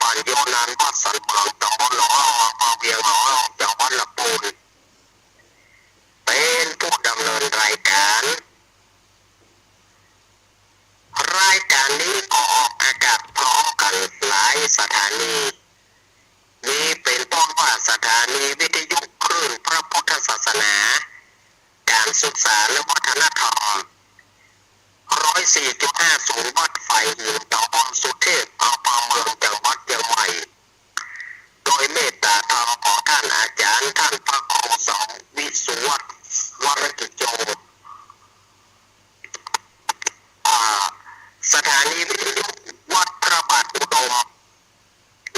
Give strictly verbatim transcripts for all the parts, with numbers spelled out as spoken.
ปั๋ญโญนันท์ วัดสันเมือง ต๋ำบลหนองล่อง อำเภอเวียงหนองล่อง จังหวัดลำพูน เป๋นผู้ดำเนินรายก๋าน รายก๋านนี้ก็ออกอากาศพร้อมกั๋นหลายสถานี มีเป๋นต้นว่าสถานีวิทยุคลื่นพระพุทธศาสนา ก๋านศึกษาและวัฒนธรรม ร้อยสี่จุดห้าศูนย์ วัดฝายหิน ต๋ำบลสุเทพ อำเภอเมือง จังหวัดเจียงใหม่ โดยเมตต๋าธรรมของต้านอาจ๋ารย์ ต้านพระครูสังวิสุวัฒน์ วรกิจโจ อ่า สถานีวิทยุวัดพระบาทอุดม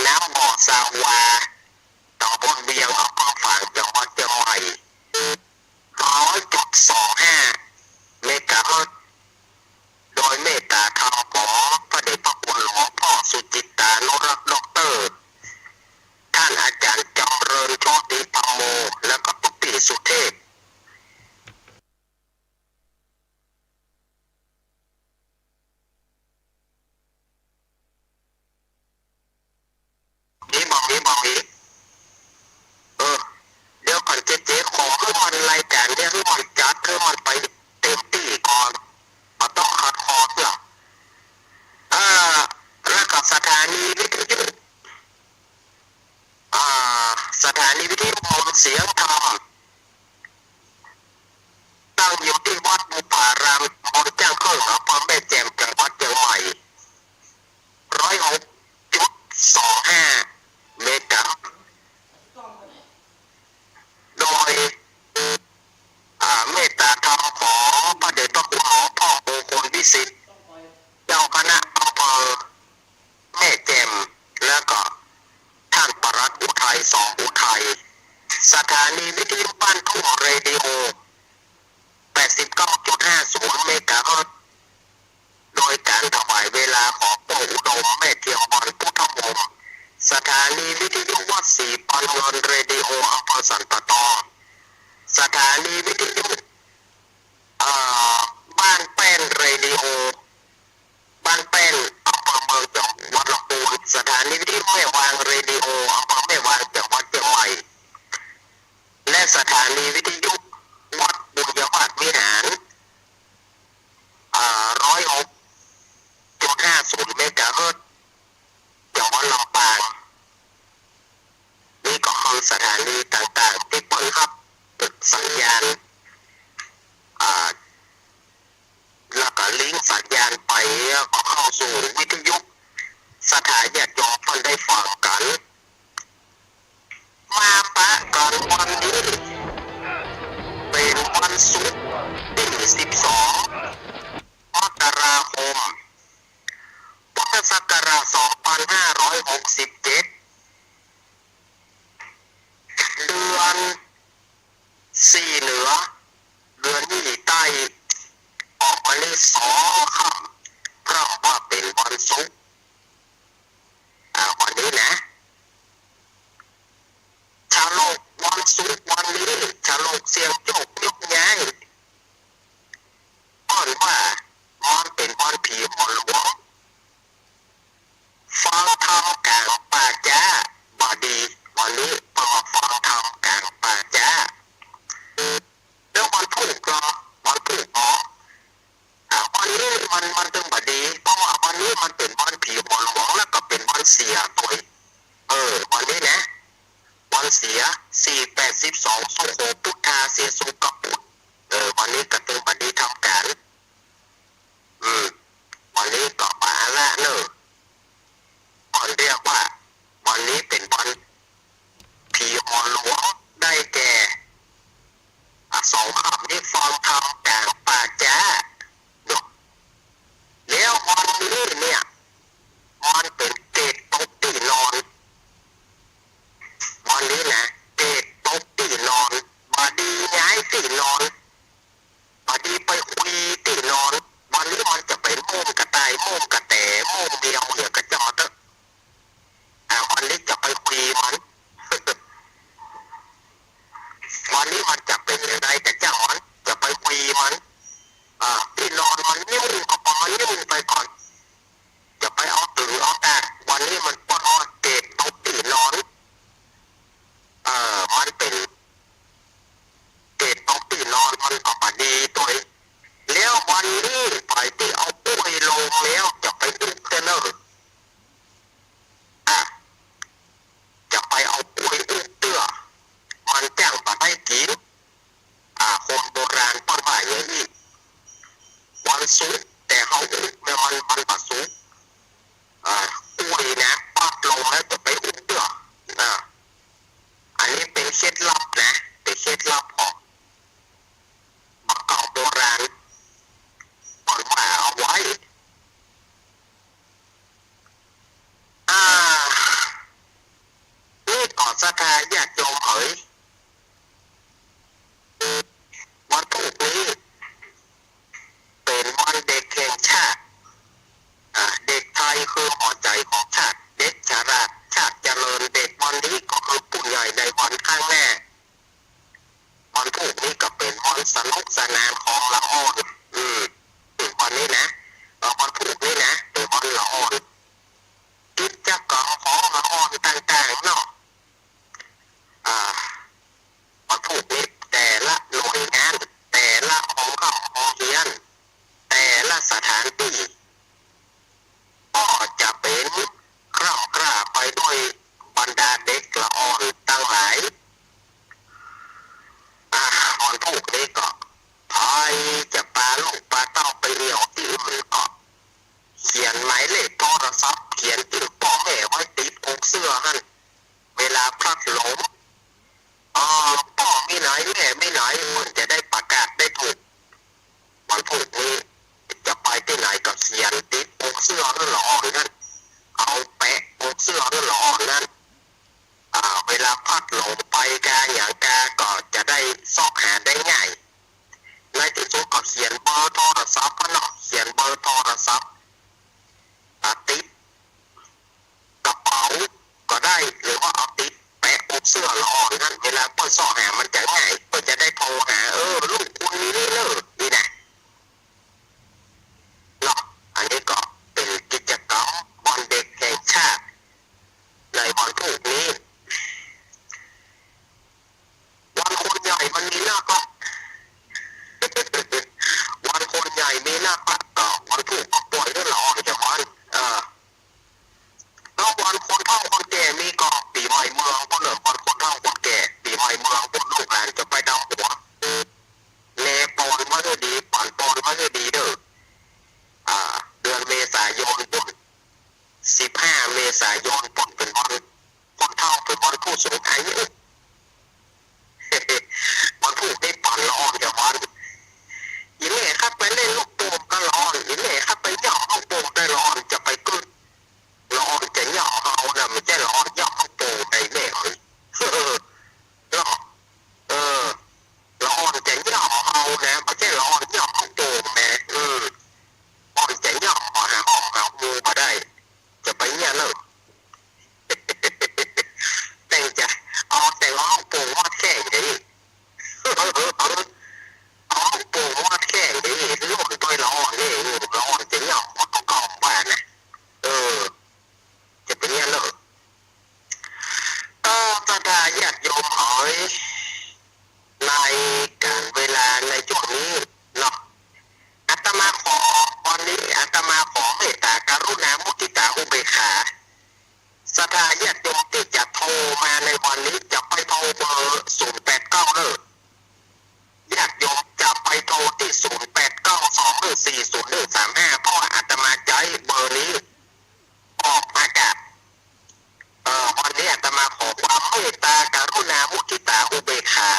น้ำบ่อซาวา ต๋ำบลเวียง อำเภอฝาง จังหวัดเจียงใหม่ ร้อยจุดสองห้า เมกะเฮิรตซ์ โดยเมตต๋าธรรมของพระเดชพระคุณหลวงพ่อสุจิตตานุรักษ์ ด็อกเตอร์ ต้านอาจ๋ารย์จำเริญโชติปัมโม แล้วก็ตุ๊กตี้สุเทพ มีบ่ มีบ่ มี เออ เดี๋ยวก่อนเจ๊ๆ ขอหื้อมันรายก๋านเนี่ย หื้อมันจัด หื้อมันไปเต๋มตี้ก่อน บ่ต้องขัดข้องเตื้อ อ่า แล้วก็สถานีวิทยุ อ่า สถานีวิทยุมนต์เสียงธรรม ตั้งอยู่ตี้วัดบุพพาราม ตำบลจ้างเคิ่ง อำเภอแม่แจ่ม จังหวัดเจียงใหม่ ร้อยหกจุดสองห้า เมกะเฮิรตซ์ โดย อ่า เมตต๋าธรรมของพระเดชพระคุณหลวงพ่อมงคลวิสิทธิ์ เจ้าคณะอำเภอ แม่แจ่ม แล้วก็ต้านปลัดอุทัย สองอุทัย สถานีวิทยุบ้านทุ่งเรดิโอ แปดสิบเก้าจุดห้าศูนย์ เมกะเฮิรตซ์ โดยก๋านถวายเวลาของป้ออุดม แม่เทียมวัน พุทธวงศ์ สถานีวิทยุวัดศรีปันเงิน เรดิโอ อำเภอสันป่าตอง สถานีวิทยุ เอ่อ บ้านแป้น เรดิโอ บ้านแป้น อำเภอเมือง จังหวัดลำพูน สถานีวิทยุแม่วาง เรดิโอ อำเภอแม่วาง จังหวัดเจียงใหม่ และสถานีวิทยุวัดบุญญาวาสวิหาร อ่า ร้อยหกจุดห้าศูนย์ เมกะเฮิรตซ์ จังหวัดลำปาง นี่ก็คือสถานีต่างๆ ตี้เปิ้นฮับสัญญาณ อ่า แล้วก็ลิงก์สัญญาณไป แล้วก็เข้าสู่วิทยุ ศรัทธาญาติโยมเปิ้นได้ฟังกั๋น มาปะกั๋นวันนี้ เป๋นวันศุกร์ตี้สิบสอง มกราคม พุทธศักราชสองพันห้าร้อยหกสิบเจ็ด เดือนสี่เหนือ เดือนยี่ใต้ ออกวันนี้สองค่ำ เพราะว่าเป๋นวันศุกร์ อ่า วันนี้นะ ฉลกวันศุกร์วันนี้ ฉลกเสี่ยงโชคยกย้าย เปิ้นว่ามันเป๋นวันผีหัวหลวง ฟังธรรมก๋างป่าจ๊า บ่ดี วันนี้เปิ้นว่าฟังธรรมก๋างป่าจ๊า แล้ววันพูกก็ วันพูกก็ อ่า วันนี้มัน มันตึงบ่ดี เพราะว่าวันนี้มันเป๋นวันผีหัวหลวง แล้วก็เป๋นวันเสียตวย เออ วันนี้นะ วันเสีย สี่แปดสิบสอง สุโข พุทธา เสียสุขกับพุทธ เออ วันนี้ก็ตึงบ่ดีทำก๋าน อืม วันนี้ก็ปะละเน่อ เปิ้นเรียกว่า วันนี้เป๋นวันผีหัวหลวง ได้แก่ อ่ะ สองค่ำนี้ฟังธรรมก๋างป่าจ๊าเนาะ แล้ววันนี้เนี่ย มันเป๋นเกตุตกตี้นอน วันนี้นะ เกตุตกตี้นอน บ่ดีย้ายตี้นอน บ่ดีไปหัว ศรัทธาญาติโยมเหย วันพูกนี้เป๋นวันเด็กแห่งชาติ อ่า เด็กไทยคือหัวใจ๋ของชาติ เด็กฉลาดชาติเจริญ เด็กวันนี้ก็คือผู้ใหญ่ในวันข้างหน้า วันพูกนี้ก็เป๋นวันสนุกสนานของละอ่อน อืม วันนี้นะ เอ่อ วันพูกนี้นะ เป๋นวันละอ่อน กิจกรรมของละอ่อนต่างๆ เนาะ อ่า วันพูกนี้แต่ละหน่วยงาน แต่ละห้องเรียน แต่ละสถานตี้ ก็จะเป๋นคร่ำคร่าไปด้วยบรรดาเด็กละอ่อนตังหลาย อ่า วันพูกนี้ก็ ใผจะปาลูกปาเต้าไปเอี่ยวตี้อื่นก็ เขียนหมายเลขโทรศัพท์ เขียนจื้อป้อแม่ไว้ติดอกเสื้อหั้น เวลาพลัดหลง อ่า ป้อมีไหนแม่มีไหน เปิ้นจะได้ประกาศได้ถูก วันพูกนี้จะไปตี้ไหนก็เขียนติดอกเสื้อหื้อละอ่อนหั้น เอาแปะอกเสื้อหื้อละอ่อนหั้น อ่า เวลาพลัดหลงไปกาหยังกาก็จะได้เซาะหาได้ง่าย ในตี้สุดก็เขียนเบอร์โทรศัพท์หั้นเนาะ เขียนเบอร์โทรศัพท์ อ่า ติดกระเป๋าก็ได้ หรือว่าเอาติดแปะอกเสื้อละอ่อนหั้น เวลาเปิ้นเซาะหามันจะง่าย เปิ้นจะได้โทรหา เออ ลูกคุณนี่เน่อ นี่นะ เนาะ อันนี้ก็เป๋นกิจกรรมวันเด็กแห่งชาติในวันพูกนี้ วันคนใหญ่มันมีนักละ วันคนใหญ่มีนักละ ก็วันพูกก็ป่อยหื้อละอ่อนจะวัน เออ แล้ววันคนเฒ่าคนแก่มีก็ปี๋ใหม่เมืองปู้นเน่อ วันคนเฒ่าคนแก่ ปี๋ใหม่เมืองปู้น ลูกหลานจะไปดำหัว แลปอนมาหื้อดี ปั๋นปอนมาหื้อดีเน่อ อ่า เดือนเมษายนปู้น สิบห้าเมษายนปู้นเป๋นวันคนเฒ่า เป๋นวันผู้สูงอายุ วันพูกนี้ปั๋นละอ่อนจะวัน อี่แม่ครับไปเล่นลูกโป่งก็ละอ่อน อี่แม่ครับไปเหยาะลูกโป่งได้ละอ่อน จะไปกึ๊ด ละอ่อนจะเหยาะเฮานะ บ่ใจ้ละอ่อนเหยาะลูกโป่งได้แม่เอ้ย เนาะ เออ ละอ่อนจะเหยาะเฮานะ บ่ใจ้ละอ่อนเหยาะลูกโป่งนะ อืม อ่อนจะเหยาะหาห้องหาฮูบ่ได้ จะไปเยียะเน่อ แต่งจะเอาแต่งเอาลูกโป่งมาแข่งดิ เอา เอา เอา เอาลูกโป่งมาแข่งดิ โล่นตวยละอ่อนนี่ ละอ่อนจะเหยาะหมดเก่าบ้านนะ เออ จะไปเยียะเน่อ เออ ศรัทธาญาติโยมเหย ในก๋านเวลาในจ้วงนี้เนาะ อาตมาขอ วันนี้อาตมาขอเมตตากรุณามุทิตาอุเบกขา ศรัทธาญาติโยมตี้จะโทรมาในวันนี้จะไปโทรเบอร์ศูนย์แปดเก้าเน่อ ญาติโยมจะไปโทรตี้ศูนย์แปดเก้าสองหนึ่งสี่ศูนย์หนึ่งสามห้า เพราะว่าอาตมาใจ๊เบอร์นี้ออกอากาศ เอ่อ วันนี้อาตมาขอความเมตตากรุณามุทิตาอุเบกขา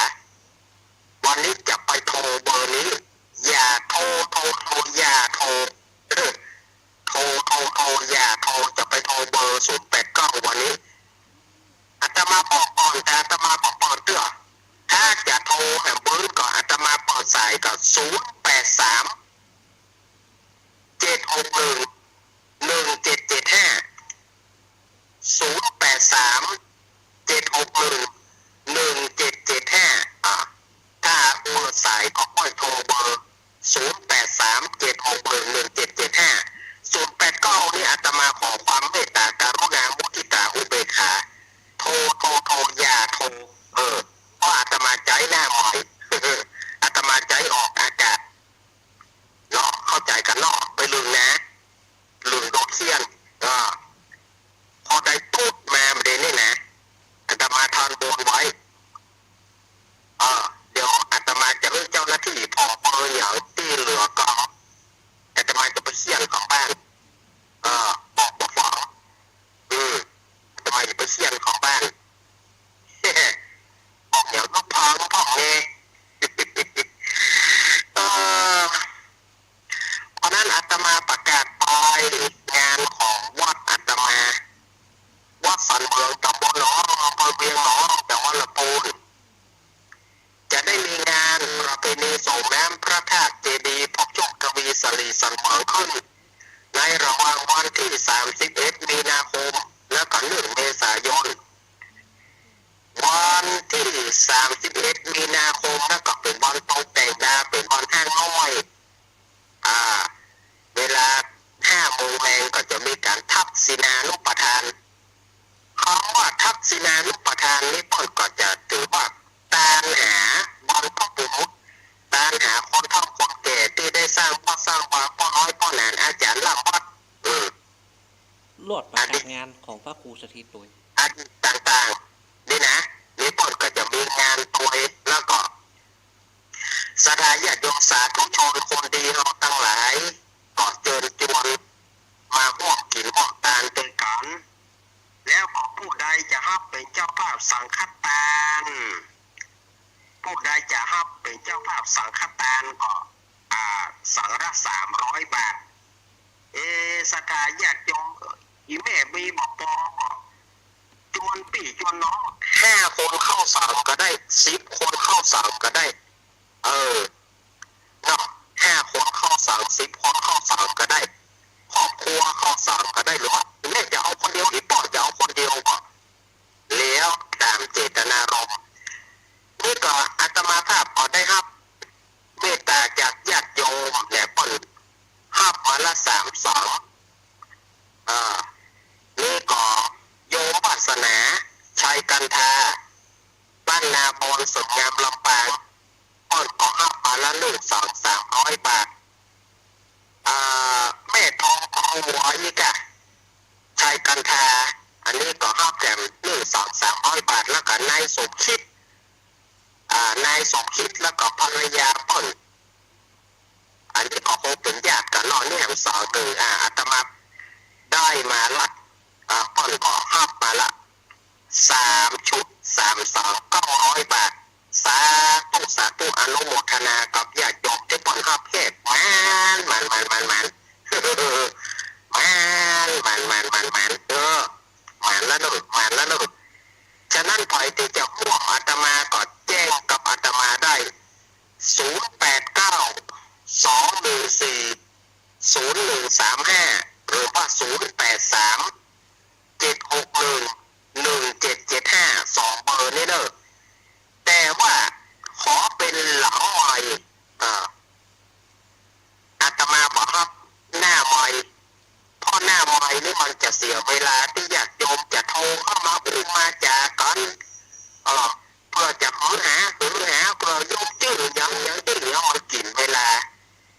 วันนี้จะไปโทรเบอร์นี้ อย่าโทร โทร โทร อย่าโทร เออ โทร โทร โทร อย่าโทร จะไปโทรเบอร์ศูนย์แปดเก้า วันนี้ อาตมาบอกก่อน แต่อาตมาบ่เปิดเตื้อ ถ้าจะโทรหาเปิ้นก็อาตมาเปิดสายก็ศูนย์แปดสาม เจ็ดหกหนึ่ง หนึ่งเจ็ดเจ็ดห้า ศูนย์แปดสาม เจ็ดหกหนึ่ง หนึ่ง เมืองขึ้น ในระหว่างวันตี้สามสิบเอ็ดมีนาคม แล้วก็หนึ่งเมษายน วันตี้สามสิบเอ็ดมีนาคม แล้วก็เป๋นวันตกแต่งดาว เป๋นวันฮ้างน้อย อ่า เวลาห้าโมงแลงก็จะมีก๋านทักษิณานุปทาน กำว่าทักษิณานุปทานนี้เปิ้นก็จะถือว่าตานหาบรรพบุรุษ ตานหาคนเฒ่าคนแก่ตี้ได้สร้างบ้านสร้างวา ป้อน้อยป้อหนาน อาจ๋ารย์ล้ำวัด อืม ลอดประกาศงานของพระครูสถิตโตย อันต่างๆ นี่นะ นี่เปิ้นก็จะมีงานโตย แล้วก็ศรัทธาญาติโยมสาธุชนคนดีเฮาตังหลาย ก็เจิญจวนมาฮ่วมกิ๋นฮ่วมตานตวยกั๋น แล้วก็ผู้ใดจะฮับเป๋นเจ้าภาพสังฆตาน ผู้ใดจะฮับเป๋นเจ้าภาพสังฆตานก็ อ่า สังละสามร้อยบาท เอ ศรัทธาญาติโยม อีแม่มีบ่ปอก็ จวนปี้จวนน้อง ห้าคนเข้าสังก็ได้ สิบคนเข้าสังก็ได้ เออ เนาะ ห้าคนเข้าสัง สิบคนเข้าสังก็ได้ ครอบครัวเข้าสังก็ได้ หรือว่าแม่จะเอาคนเดียว อีป้อจะเอาคนเดียวก็ แล้วต๋ามเจตนารมณ์ นี่ก็อาตมาภาพก็ได้ฮับเมตต๋าจากญาติโยมแหละ เปิ้นฮับมาละสามสัง อ่า นี่ก็โยมวาสนา ชัยกันทา บ้านนาบอน เสริมงาม ลำปาง เปิ้นก็ฮับมาละหนึ่งสังสามร้อยบาท อ่า แม่ทองครัวนี่กะ ชัยกันทา อันนี้ก็ฮับแถมหนึ่งสังสามร้อยบาท แล้วก็นายสมคิด อ่า นายสมคิด แล้วก็ภรรยาเปิ้น อันนี้ก็คงเป๋นญาติกั๋นเนาะ เนี่ย สาวเต๋อ อ่า อาตมาได้มาละ อ่า เปิ้นก็ฮับมาละ สามชุด สามสัง เก้าร้อยบาท สาธุ สาธุ อนุโมทนากับญาติโยมตี้เปิ้นฮับแฮก หมาน หมาน หมาน หมาน หมาน หมาน หมาน หมาน หมาน เออ หมานละเนาะ หมานละเนาะ ฉะนั้นใผตี้จะฮ่วมอาตมาก็แจ้งกับอาตมาได้ ศูนย์แปดเก้า สองหนึ่งสี่ ศูนย์หนึ่งสามห้า หรือว่า ศูนย์แปดสาม เจ็ดหกหนึ่ง หนึ่งเจ็ดเจ็ดห้า สองเบอร์นี้เนาะ แต่ว่าขอเป๋นหลังไมค์ อ่า อาตมาบ่ฮับหน้าไมค์ เพราะหน้าไมค์นี่มันจะเสียเวลาตี้ญาติโยมจะโทรเข้ามาอู้มาจ๋ากั๋น เออ เปื้อจะหือหา หือหา เปื้อโยมจื้อหยังหยังตี้เหลือมันกิ๋นเวลา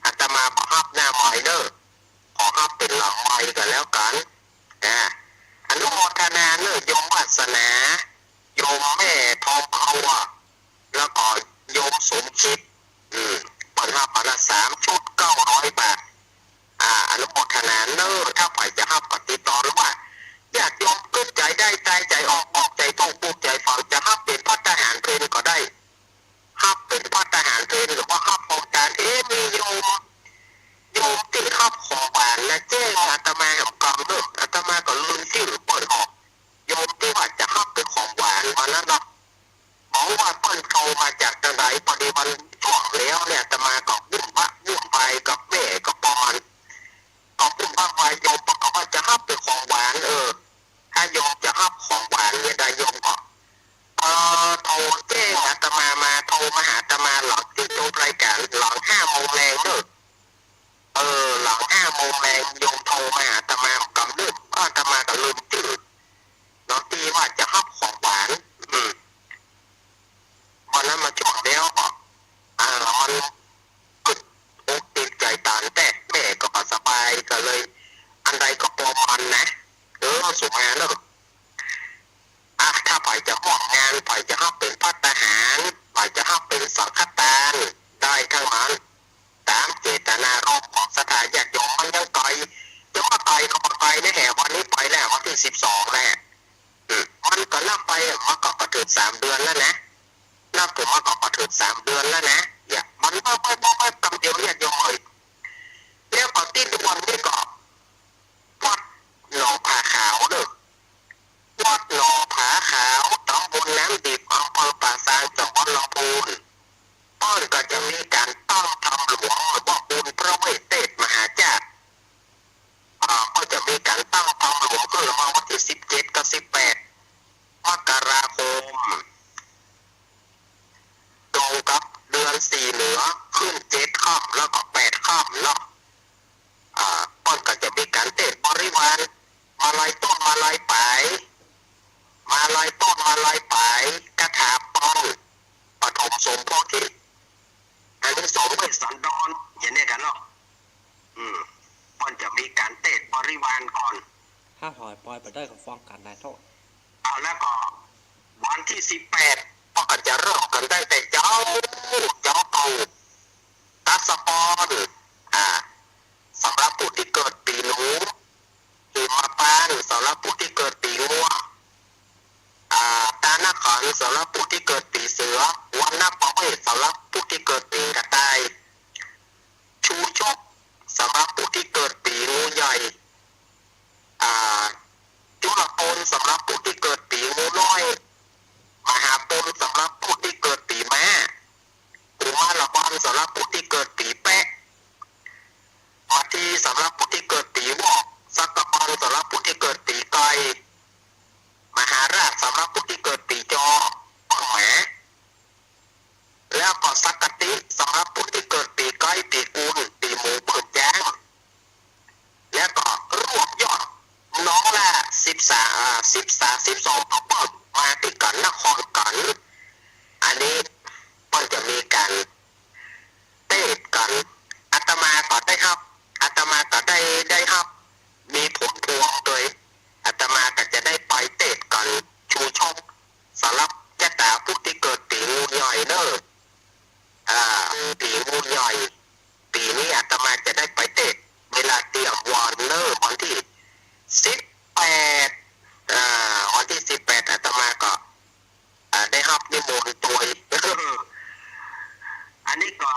อาตมาบ่ฮับหน้าไมค์เนาะ ขอฮับเป๋นหลังไมค์ก็แล้วกั๋น อ่า อนุโมทนาเนาะ โยมวาสนา โยมแม่ทองครัว แล้วก็โยมสมคิด อืม เปิ้นฮับมาละสามชุด เก้าร้อยบาท อ่า อนุโมทนาเนาะ ถ้าใผจะฮับก็ติดต่อ หรือว่าญาติโยมกึ๊ดใจ๋ได้ ตายใจ๋ออก ออกใจ๋ถูก ปูกใจ๋ฝัง จะฮับเป๋นภัตตาหารเพลก็ได้ ฮับเป๋นภัตตาหารเพล หรือว่าฮับของจาน เอ๊ะ มีโยม โยมตี้ฮับของหวานนะ แจ้งอาตมาแหมกำเนาะ อาตมาก็ลืมจื้อเปิ้นออก โยมตี้ว่าจะฮับเป๋นของหวานวันนั้นเนาะ บอกว่าเปิ้นโทรมาจากตางใด พอดีวันช่วงแล้วเนี่ย อาตมาก็วุ่นวะ วุ่นวายกับแม่กับปอน ก็วุ่นวะวาย โยมก็ว่าจะฮับเป๋นของหวาน เออ ถ้าโยมจะฮับของหวานเนี่ยได้ โยมก็ เออ โทรแจ้งอาตมามา โทรมาหาอาตมาหลังตี้จบรายก๋าน หลังห้าโมงแลงเนาะ เออ หลังห้าโมงแลง โยมโทรมาหาอาตมากำนึ่ง อาตมาก็ลืมจื้อ เนาะ ตี้ว่าจะฮับของหวาน อืม วันนั้นมาช่วงแล้วก็ อ่า มันกึ๊ดอกติดใจ๋ตานแต๊ แม่ก็บ่สบาย ก็เลย อันใดก็ปอมันนะ เออ สุมาเนาะ อ่ะ ถ้าใผจะฮ่วมงาน ใผจะฮับเป๋นภัตตาหาร ใผจะฮับเป๋นสังฆตาน ได้ตังนั้น ต๋ามเจตนารมณ์ของศรัทธาญาติโยม มันยังไก๋ จะว่าไก๋ก็บ่ไก๋นะแหม วันนี้ไปแล้ว วันตี้สิบสองแล้ว อืม มันก็นับไป มันก็ ก็เถิงสามเดือนแล้วนะ นับเถิง มันก็ ก็เถิงสามเดือนแล้วนะ เนี่ย มันแป๊บๆๆๆ กำเดียวญาติโยมเอ๋ย แล้วก็ตี้ด่วนนี่ก็ วัดหนองผาขาวเนาะ วัดหนองผาขาว ต๋ำบลน้ำดิบ อำเภอป่าซาง จังหวัดลำพูน เปิ้นก็จะมีก๋านตั้งธรรมหลวง หรือว่าบุญพระเวสเตชมหาเจ้า แล้วก็แปดค่ำเนาะ อ่า เปิ้นก็จะมีก๋านเตศน์บริวาร มาลัยต้นมาลัยปาย มาลัยต้นมาลัยปาย คาถาปลง ปฐมสมโพธิ อานิสงส์เวสสันดร อย่างเนี้ยกั๋นเนาะ อืม เปิ้นจะมีก๋านเตศน์บริวารก่อน ห้าหอยปอยไปได้กับฟองก๋านนายโทษ เอา แล้วก็วันตี้สิบแปด เปิ้นก็จะเริ่มกั๋นตั้งแต่เจ๊า เจ๊าเต้า ตัสปอน อ่า สำหรับผู้ตี้เกิดปี๋หนู หิมปานต์ สำหรับผู้ตี้เกิดปี๋งัว อ่า ตานขันธ์ สำหรับผู้ตี้เกิดปี๋เสือ วัณณปเวส สำหรับผู้ตี้เกิดปี๋กระต่าย ชูชก สำหรับผู้ตี้เกิดปี๋งูใหญ่ อ่า จุลปน สำหรับผู้ตี้เกิดปี๋งูน้อย มหาปน สำหรับผู้ตี้เกิดปี๋ม้า กุมารปน สำหรับผู้ตี้เกิดปี๋แป๊ะ มาที สำหรับผู้ตี้เกิดปี๋วอก สักกปน สำหรับผู้ตี้เกิดปี๋ไก่ มหาราช สำหรับผู้ตี้เกิดปี๋จอ หมา แล้วก็สักกติ สำหรับผู้ตี้เกิดปี๋ไก่ ปี๋กุล ปี๋หมู เปิ้นจ๊าง แล้วก็รวบยอดน้องละสิบสาม อ่า สิบสาม สิบสอง เปิ้นมาตี้กั๋นนครกั๋น อันนี้เปิ้นจะมีก๋านเตศน์กั๋น อาตมาก็ได้ฮับ อาตมาก็ได้ ได้ฮับ มีผลพวงโดย อาตมาก็จะได้ไปเตศน์กั๋น ชูชก สำหรับจ๊ะต๋าผู้ตี้เกิดปี๋งูใหญ่เน่อ อ่า ปี๋งูใหญ่ ปี๋นี้อาตมาจะได้ไปเตศน์ เวลาเตียมวันเน่อ วันตี้สิบแปด อ่า วันตี้สิบแปด อาตมาก็ อ่า ได้ฮับนิมนต์ตวย อันนี้ก็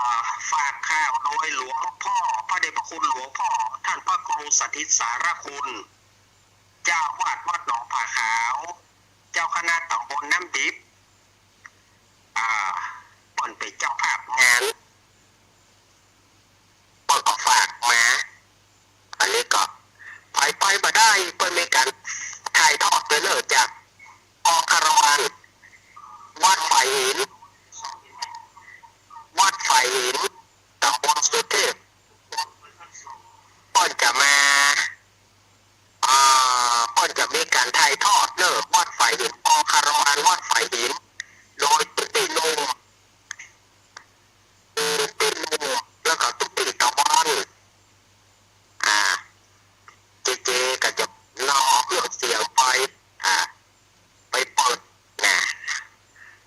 ฝากข่าวโดยหลวงพ่อ พระเดชพระคุณหลวงพ่อ ท่านพระครูสถิตสารคุณ เจ้าอาวาสวัดหนองผาขาว เจ้าคณะตำบลน้ำดิบ อ่า เปิ้นเป๋นเจ้าภาพงาน เปิ้นก็ฝากมา อันนี้ก็ ใผไปบ่ได้ เปิ้นมีก๋านถ่ายทอดโดยเน่อ จากกองคาราวาน วัดฝายหิน วัดฝายหิน ตำบลสุเทพ เปิ้นจะมา อ่า เปิ้นจะมีก๋านถ่ายทอดเน่อ วัดฝายหิน กองคาราวานวัดฝายหิน โดยตุ๊ปี้หนุ่ม ตุ๊ปี้หนุ่ม แล้วก็ตุ๊ปี้ตะวัน อ่า เจเจก็จะนำเอาเครื่องเสียงไป อ่า ไปเปิดนะ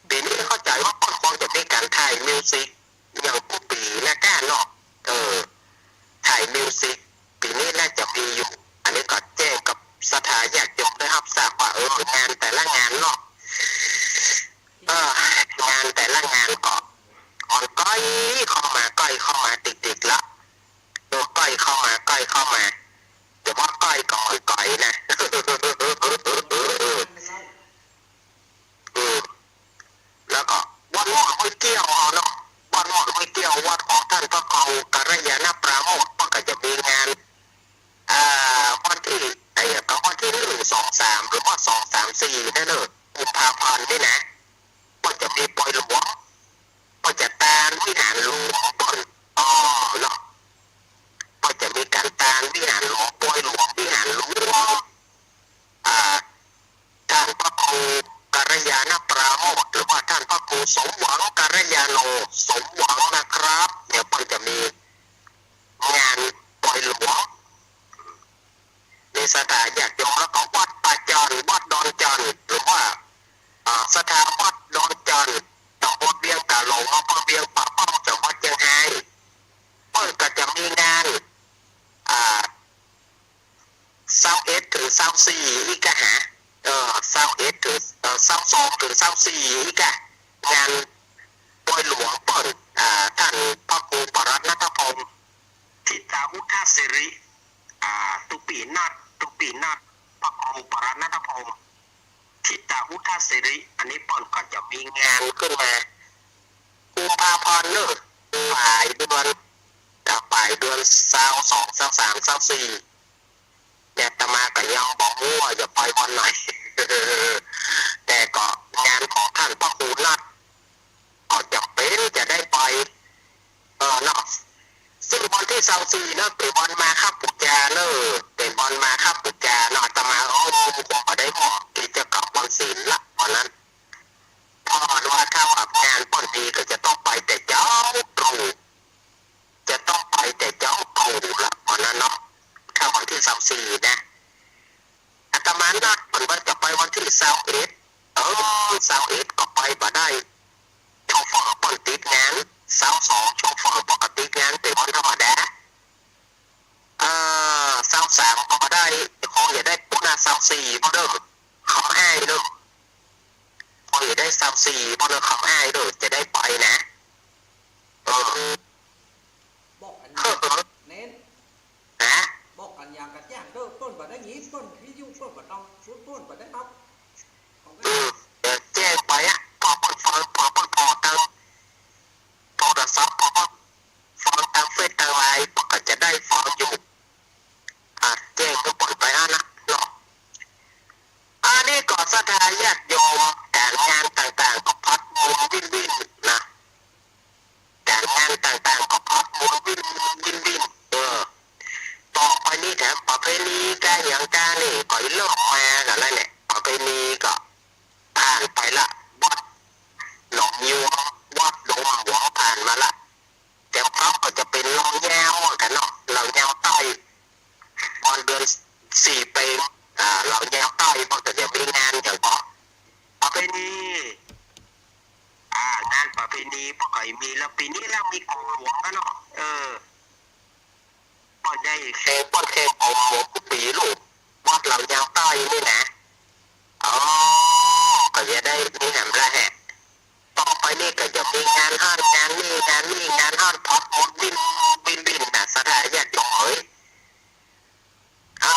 ปี๋นี้เข้าใจ๋ว่าเปิ้นคงจะมีก๋านถ่ายมิวสิก อย่างกู้ปี๋นะก้าเนาะ เออ ถ่ายมิวสิก ปี๋นี้น่าจะมีอยู่ อันนี้ก็แจ้งกับศรัทธาญาติโยมได้ฮับทราบว่า เออ งานแต่ละงานเนาะ เออ งานแต่ละงานก็ มันใก้เข้ามา ใก้เข้ามาติดๆ ละ เออ ใก้เข้ามา ใก้เข้ามา แต่ว่าใก้ก็มันใก้นะ อืม แล้วก็วัดม่อนห้วยเกี้ยวเอาเนาะ วัดม่อนห้วยเกี้ยว วัดของท่านพระครูกัลยาณปราโมทย์ ก็จะมีงาน อ่า วันตี้ ไอ้ ก็วันตี้หนึ่ง สอง สาม หรือว่าสอง สาม สี่ นั่นเน่อ กุมภาพันธ์นี่นะ ก็จะมีปอยหลวง ก็จะตานวิหารหลวงเปิ้น อ๋อ เนาะ ก็จะมีก๋านตานวิหารหลวง ปอยหลวงวิหารหลวง อ่า ท่านพระครูกัลยาณปราโมทย์ หรือว่าท่านพระครูสมหวังกัลยาโณ สมหวังนะครับ เนี่ยเปิ้นจะมีงานปอยหลวง มีศรัทธาญาติโยม แล้วก็วัดป่าจันทร์ วัดดอนจันทร์ หรือว่า อ่า ศรัทธาวัดดอนจันทร์ ตำบลเวียงก๋าหลง อำเภอเวียงป่าเป้า จังหวัดเชียงราย เปิ้นก็จะมีงาน อ่า ซาวเอ็ด เถิง ซาวสี่ อีกอะฮะ เออ ซาวเอ็ด เถิง เอ่อ ซาวสอง เถิง ซาวสี่ อีกอะ งานปอยหลวงเปิ้น อ่า ท่านพระครูปรัตน์นัทพงษ์ ทิตาอุทาสิริ อ่า ตุ๊ปี้นัด ตุ๊ปี้นัด พระครูปรัตน์นัทพงษ์ ทิตาอุทาสิริ อันนี้เปิ้นก็จะมีงานขึ้นมา กุมภาพันธ์เน่อ ป๋ายเดือน อ่า ป๋ายเดือน ซาวสอง ซาวสาม ซาวสี่ แต่อาตมาก็ยังบ่ฮู้ว่าจะไปวันไหน แต่ก็งานของท่านพระครูนัด ก็จ๋ำเป๋นจะได้ไป เออ เนาะ สี่เนาะ เป๋นวันมาฆบู๋จาเนาะ เป๋นวันมาฆบู๋จาเนาะ อาตมา โอ้ คงบ่ได้เหมาะตี้จะกลับวันศีลละ วันนั้น เพราะว่าถ้าว่างานเปิ้นมีก็จะต้องไปแต่เจ๊าตรู่ จะต้องไปแต่เจ๊าตรู่ละ วันนั้นเนาะ ถ้าวันตี้ซาวสี่นะ อาตมานัดเปิ้นว่าจะไปวันตี้ซาวเอ็ด เออ ซาวเอ็ดก็ไปบ่ได้ โชเฟอร์เปิ้นติดงาน ซาวสอง โชเฟอร์เปิ้นก็ติดงานเป๋นวันธรรมดา เอ่อ ซาวสามก็บ่ได้ คงจะได้ปู้นนาซาวสี่บ่เน่อ คำอ้ายเน่อ คงจะได้ซาวสี่บ่เน่อ คำอ้ายเน่อ จะได้ไปนะ เออ บอกอันนี้ เออ เน้น ฮะ บอกอันอย่างกระจ่างเน่อ เปิ้นบ่ได้ยิน เปิ้นวิทยุเปิ้นบ่ต้อง เปิ้นบ่ได้รับ อืม เดี๋ยวแจ้งไปอะ ปอเปิ้นฟัง ปอเปิ้นผ่อตังโทรศัพท์ ปอเปิ้นฟังตังเฟซตังไลน์ เปิ้นก็จะได้ฟังอยู่ อ่ะ แจ้งหื้อเปิ้นไปอั้นนะเนาะ อันนี้ก็ศรัทธาญาติโยม ก๋านงานต่างๆ ก็พัดหมุนวินวินนะ ก๋านงานต่างๆ ก็พัดหมุนวินวินวิน เออ ต่อไปนี้แถมประเพณีกาหยังกานี่ก็เริ่มมากั๋นแล้วเนี่ย ประเพณีก็ผ่านไปละ วัดหนองยวง วัดดงหลวงผ่านมาละ แถมเขาก็จะเป๋นเหล่ายาวกั๋นเนาะ เหล่ายาวใต้ ตอนเดือนสี่เป๋น อ่า เหล่ายาวใต้เปิ้นก็จะมีงานหยังก็ ประเพณี อ่า งานประเพณีเปิ้นก็มี แล้วปี๋นี้แล้วมีกงหลวงกั๋นเนาะ เออ เปิ้นได้แข่ง เปิ้นแข่งกงหลวงกู้ปี๋ลูก วัดเหล่ายาวใต้นี่นะ อ๋อ ก็จะได้มีแหมละแหะ ต่อไปนี้ก็จะมีงานฮั่นงานนี่ งานนี่งานฮั่น พัดหมุนวินวินวินนะศรัทธาญาติโยมเอ๋ย อ่า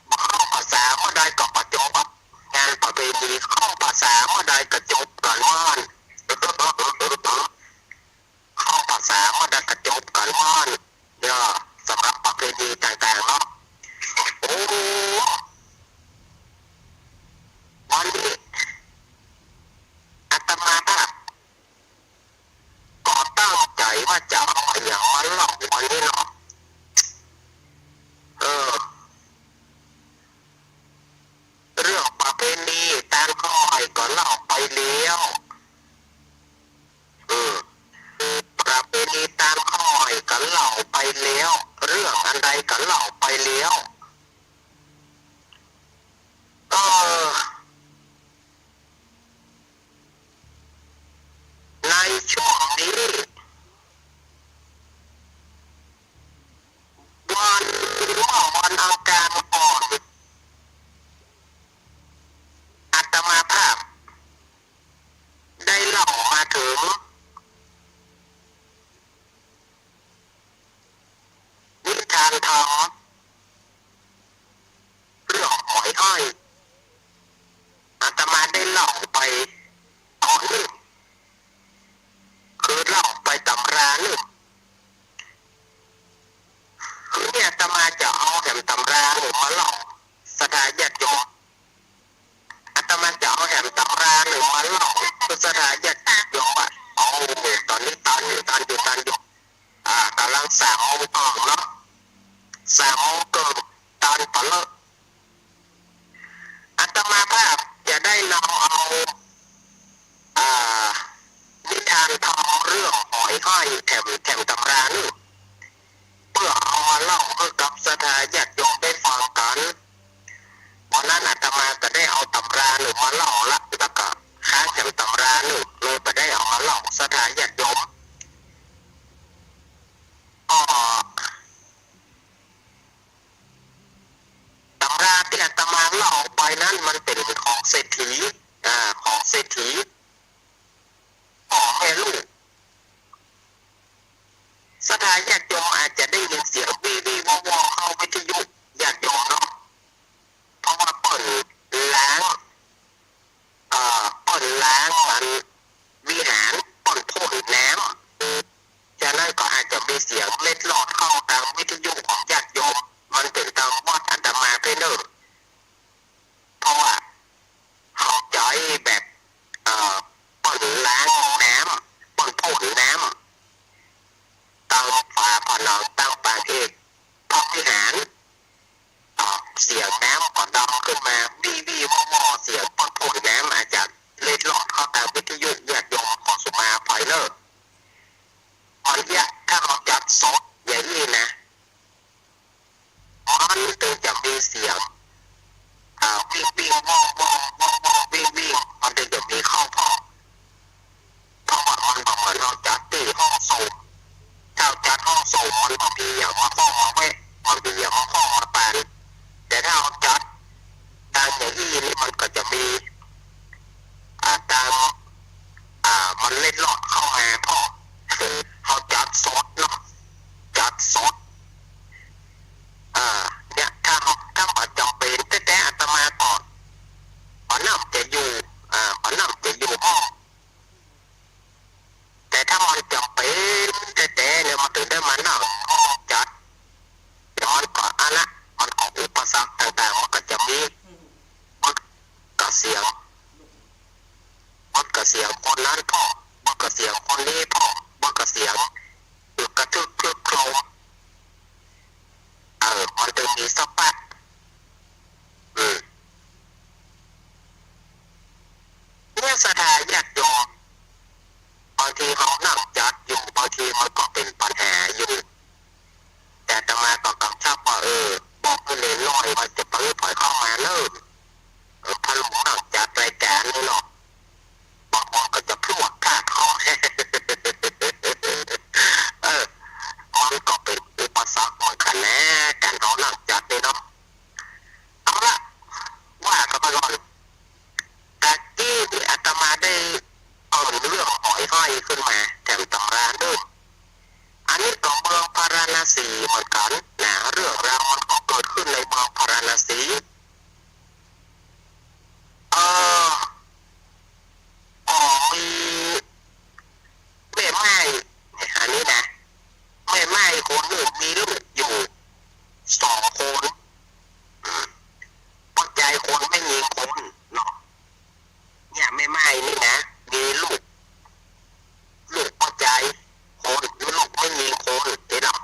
เข้าพรรษาเมื่อใดก็ประจบ งานประเพณีเข้าพรรษาเมื่อใดก็จบกั๋นเมื่อนั้น เข้าพรรษาเมื่อใดก็จบกั๋นเมื่อนั้น เนี่ย สำหรับประเพณีต่างๆ เนาะ โอ้ วันนี้อาตมาภาพ ก็ตั้งใจ๋ว่าจะเอาอะหยังมาเล่าวันนี้เนาะ เออ เรื่องประเพณีตานข้าวอ้อยก็เล่าไปแล้ว เออ ประเพณีตานข้าวอ้อยก็เล่าไปแล้ว เรื่องอันใดก็เล่าไปแล้ว เออ ในช่วงนี้ วัน เมื่อวันอังคารก่อน อาตมาภาพ ได้เล่ามาเถิง นิทานธรรม เรื่องหอยอ้อย อาตมาได้เล่าไปต๋อนนึ่ง คือเล่าไปต๋ำรานึ่ง คือเนี่ยอาตมาจะเอาแหมต๋ำรานึ่งมาเล่า ศรัทธาญาติโยม อาตมาจะเอาแหมต๋ำรานึ่งมาเล่า ศรัทธาญาติโยมว่า โอ้ ต๋อนนี้ต๋อนอยู่ ต๋อนอยู่ ต๋อนอยู่ อ่า ก่ำลังสามโมงเกิ่งเนาะ สามโมงเกิ่ง ต๋อนปะเลิก อาตมาภาพจะได้นำเอา อ่า นิทานธรรมเรื่องหอยอ้อยแถม แถมต๋ำรานึ่ง เปื้อเอามาเล่าหื้อกับศรัทธาญาติโยมได้ฟังกั๋น วันนั้นอาตมาก็ได้เอาต๋ำรานึ่งมาเล่าละ แล้วก็ค้างแถมต๋ำรานึ่ง เลยบ่ได้เอามาเล่าศรัทธาญาติโยม ก็ ต๋ำราตี้อาตมาเล่าไปนั้นมันเป๋นของเศรษฐี อ่า ของเศรษฐี ของแม่ลูก ศรัทธาญาติโยมอาจจะได้ยินเสียงวีวีวอวอเข้าวิทยุญาติโยมเนาะ เพราะว่าเปิ้นล้าง เอ่อ เปิ้นล้างอันวิหาร เปิ้นพ่นน้ำ ฉะนั้นก็อาจจะมีเสียงเล็ดลอดเข้าตางวิทยุของญาติโยม มันเป๋นตางวัดอาตมาไปเน่อ เพราะว่า ว่องๆๆๆ วิ่งๆ มันถึงจะมีเข้าพ่อง เพราะว่ามันบ่เหมือนเฮาจัดตี้ห้องส่ง ถ้าเฮาจัดห้องส่งมันบ่มีหยังมาห้องมาแวะ บ่มีหยังมาห้องมาปาน แต่ถ้าเฮาจัดตางอย่างอี้นี่มันก็จะมี อ่า ตาง อ่า มันเล็ดลอดเข้ามาพ่อง เฮาจัดสดเนาะ จัดสด อ่า เนี่ย ถ้า ถ้าบ่จ๋ำเป๋นแต๊ๆ อาตมาก็ บ่นำจะอยู่ อ่า บ่นำจะอยู่ห้อง แต่ถ้ามันจ๋ำเป๋นแต๊ๆ เนี่ย มันถึงได้มานั่งห้องจัด แต่มันก็ อันละ มันก็อุปสรรคต่างๆ มันก็จะมี บดกะเสียง บดกะเสียงคนนั้นพ่อง บดกะเสียงคนนี้พ่อง บดกะเสียงอึกกระทึกครึกโครม เออ มันถึงมีสะปัด อืม เนี่ยศรัทธาญาติโยม บางทีเฮานั่งจัดอยู่ บางทีมันก็เป๋นปัญหาอยู่ แต่อาตมาก็กำชับว่า เออ บอกหื้อเณรน้อยว่าจะไปถอยเข้ามาเนิ่น เออ พระหลวงนั่งจัดรายก๋านนี่เนาะ บางคนก็จะพลวดพลาดเข้า เออ มันก็เป๋นอุปสรรคเหมือนกั๋นแหละ ก๋านเฮานั่งจัดนี่เนาะ เอาละ ว่ากั๋นไปก่อน ตะกี้นี่อาตมาได้เอาเรื่องหอยห้อยขึ้นมาแถมตำราเนิ่น อันนี้ก็เมืองพาราณสีเหมือนกั๋นนะ เรื่องราวมันก็เกิดขึ้นในเมืองพาราณสี เออ ก็มีแม่ม่าย เนี่ย อันนี้นะ แม่ม่ายคนนึ่งมีลูกอยู่สองคน อืม ป้อจายคน แม่ญิงคนเนาะ เนี่ย แม่ม่ายนี่นะ มีลูก ลูกป้อจายคน ลูกแม่ญิงคน เห็นเนาะ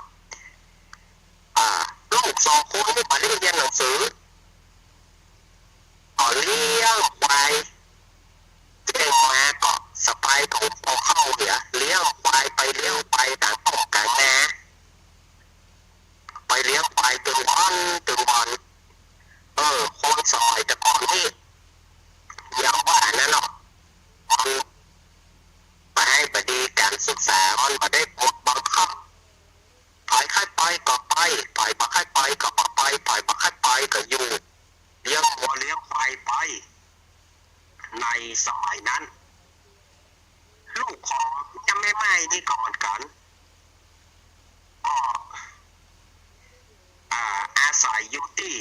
อ่า ลูกสองคนนี่บ่ได้เฮียนหนังสือ ก็เลี้ยงควาย แจ้งมาก็สะพายถุงห่อข้าวเนี่ย เลี้ยงควายไปเลี้ยงควายตางต้งตางนา ไปเลี้ยงควายตึงบ่อนตึงบ่อน เออ คนสมัยแต่ก่อนนี่ อย่างว่านั้นเนาะ มันบ่ได้ บ่ดี ก๋านศึกษามันบ่ได้บดบังคับ ใผใค่ไปก็ไป ใผบ่ใค่ไปก็บ่ไป ใผบ่ใค่ไปก็อยู่ เลี้ยงงัวเลี้ยงควายไป ในสมัยนั้น ลูกของเจ้าแม่ม่ายนี่ก็เหมือนกั๋น ก็ อ่า อาศัยอยู่ตี้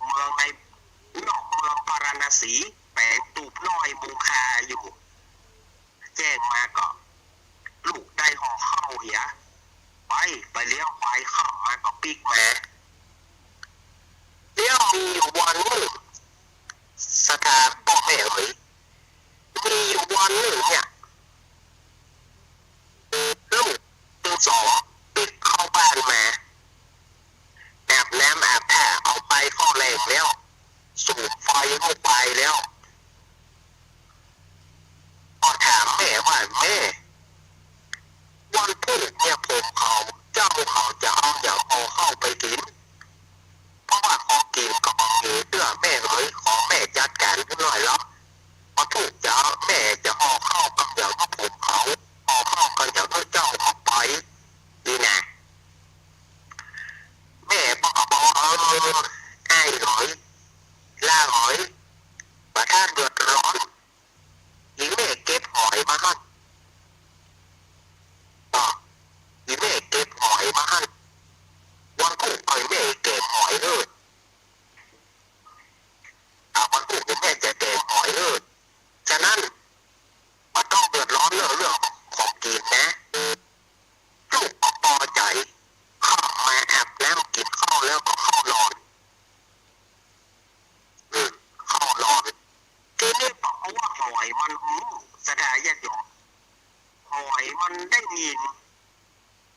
เมืองใน นอกเมืองพาราณสี แป๋งตูบน้อยมุงคาอยู่ แจ้งมาก็ ลูกได้ห่อข้าวเหีย ไป ไปเลี้ยงควาย ค่ำมาก็ปิ๊กมา เดี๋ยวมีอยู่วันนึ่ง ศรัทธาป้อแม่เอ๋ย มีอยู่วันนึ่งเนี่ย ลูกตึงสองปิ๊กเข้าบ้านมา อาบน้ำอาบท่า เอาไปเข้าแลงแล้ว สุมไฟเข้าไปแล้ว ก็ถามแม่ว่า แม่ วันพูกเนี่ยผมเขา เจ้าเขาจะเอาหยังห่อข้าวไปกิ๋น เพราะว่าของกิ๋นก็บ่มีเตื้อแม่เอ๋ย ขอแม่จัดก๋านหื้อหน่อยละ วันพูกจะ แม่จะห่อข้าวกับหยังหื้อผมเขา ห่อข้าวกับหยังหื้อเจ้าเขาไป นี่นะ แม่ป้อก็บอก เออ อ้ายเอ๋ย ล้าเอ๋ย บ่ต้องเดือดร้อน อี่แม่เก็บหอยมาหั้น อ้อ อี่แม่เก็บหอยมาหั้น วันพูกก็อี่แม่แก๋มหอยเน่อ อ่า วันพูกอี่แม่จะแก๋มหอยเน่อ ฉะนั้น บ่ต้องเดือดร้อนเน่อเรื่องของกิ๋นนะ ลูกก็ปอใจ๋ เข้ามาอาบน้ำกิ๋นข้าวแล้วก็เข้านอน อืม เข้านอน ทีนี้ปรากฏว่าหอยมันฮู้ ศรัทธาญาติโยม หอยมันได้ยิน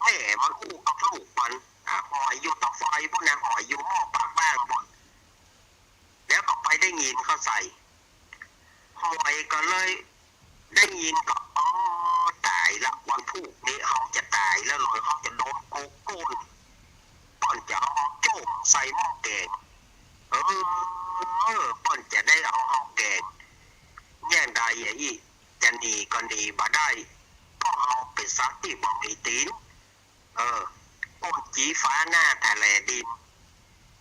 แม่มันอู้กับลูกมัน อ่า หอยอยู่ตะไฟปู๊นนะ หอยอยู่หม้อปากบ้างปู๊น แล้วก็ไปได้ยินเข้าใส่ หอยก็เลยได้ยินก็ อ๋อ ต๋ายละ วันพูกนี้เฮาจะต๋ายแล้ว หรือเฮาจะโดนโกกก้น ก่อนจะเอาโจ้มใส่หม้อแก๋ง เออ อ เปิ้นจะได้เอาเฮาแก๋ง อย่างใดอะอี้ จะหนีก็หนีบ่ได้ เพราะเฮาเป๋นสัตว์ตี้บ่มีตี๋น เออ ก้นจี๋ฟ้าหน้าทะแหลดิน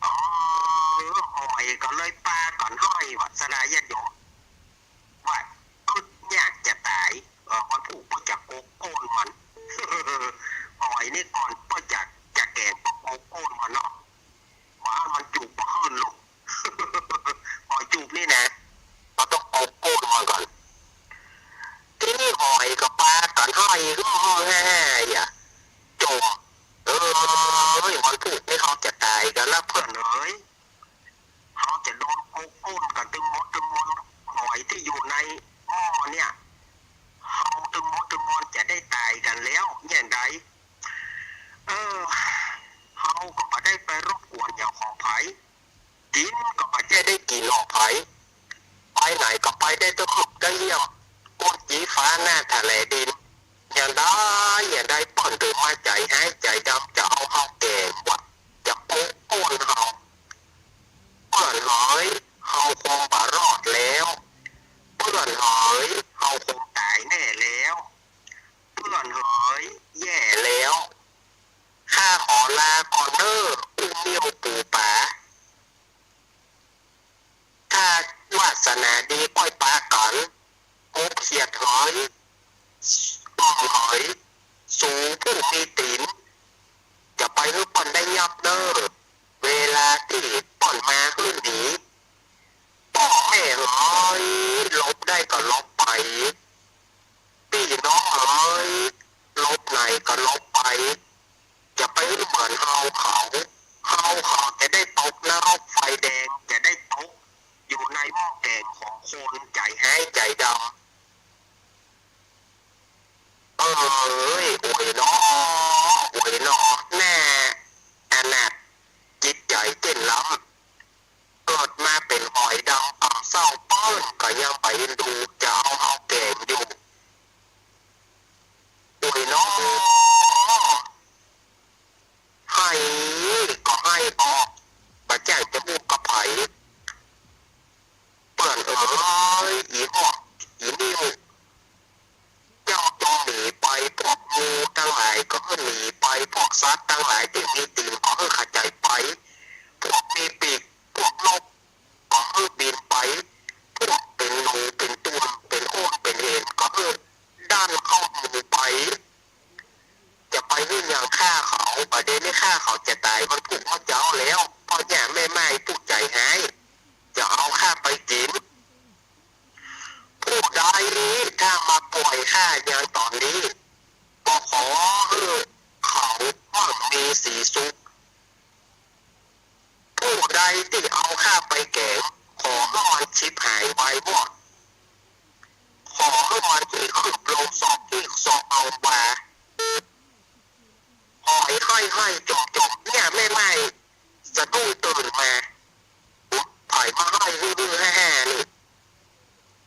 อ๋อ หอยก็เลยปากั๋นฮ้อยว่า ศรัทธาญาติโยม ว่าอึดอยากจะต๋าย เออ วันพูกเปิ้นจะโกกก้นมัน หอยนี่ก่อนเปิ้นจะ จะแก๋งเปิ้นโกกก้นมันเนาะ ว่ามันจูบบ่ขึ้นลูก หอยจูบนี่นะ เฮาต้องโกกก้นมันก่อน ทีนี้หอยก็ปากั๋นฮ้อย ฮ้อยแฮ่ๆ อย่า จม เอ้ย วันพูกนี่เฮาจะต๋ายกั๋นละเปื้อนเอ๋ย เฮาจะโดนโกกก้นกั๋นตึงหมดตึงมวล หอยตี้อยู่ในหม้อเนี่ย เฮาตึงหมดตึงมวลจะได้ต๋ายกั๋นแล้ว อย่างใด เออ เฮาก็บ่ได้ไปรบกวนหยังของใผ กิ๋นก็บ่ใจ้ได้กิ๋นของใผ ไปไหนก็ไปได้ตะขึบตะเยี่ยม ก้นจี๋ฟ้าหน้าทะแหลดิน อย่างใด อย่างใดเปิ้นเถิงมาใจ๋ฮ้ายใจ๋ดำจะเอาเฮาแก๋งว่า จะโกกก้นเฮา เปื้อนเหย เฮาคงบ่รอดแล้ว เปื้อนเหย เฮาคงต๋ายแน่แล้ว เปื้อนเหย แย่แล้ว ข้าขอลาก่อนเน่อ อู้เมี่ยวปู๋ป๋า ถ้าวาสนาดีก้อยปากั๋น กบเขียดเหย อึ่งเหย สูผู้มีตี๋น จะไปหื้อเปิ้นได้ยับเน่อ เวลาตี้เปิ้นมาหื้อหนี ป้อแม่เหย หลบได้ก็หลบไป ปี้น้องเหย หลบไหนก็หลบไป จะไปหื้อเหมือนเฮาเขา เฮาเขาจะได้ตกนรกไฟแดง จะได้ตกอยู่ในหม้อแก๋งของคนใจ๋ฮ้ายใจ๋ดำ เอ้ย โอยหนอ โอยหนอ หน้าอนาถจิตใจ๋เต้นรำ เกิดมาเป๋นหอยดำปากเศร้า เปิ้นก็ยังบ่เอ็นดู จะเอาเฮาแก๋งอยู่ โอยหนอ ไห้ก็ไห้ออก บ่จ้างจะอู้กับใผ เปื้อนเอ๋ย อีหอก อีนิ่ว เจ้าจงหนีไป พวกงูตังหลายก็หื้อหนีไป พวกสัตว์ตังหลายตี้มีตี๋นก็หื้อขะจายไป พวกมีปีก พวกนกก็หื้อบินไป พวกเป๋นหนู เป๋นตุ๊น เป๋นโอ้น เป๋นเห็นก็หื้อดันเข้าหมู่ไป จะไปหื้อหยังข้าเขา บ่าเดี่ยวนี้ข้าเขาจะต๋าย มันผูกมันเจ้าแล้ว เพราะหญ้าแม่ไม้ผู้ใจ๋ฮ้าย จะเอาข้าไปกิ๋น ผู้ใดถ้ามาป่วยข้ายังต๋อนนี้ ก็ขอหื้อเขามั่งมีสีสุข ผู้ใดตี้เอาข้าไปแก๋ง ขอหื้อมันฉิบหายวายวอด ขอหื้อมันอีขึบลงศอกตี้ศอกเอาว่า หอยห้อยๆ จ่มๆ เนี่ยแม่ไม้สะดุ้งตื่นมา ไผมาห้อยหื้อๆ แฮ่ๆ นี่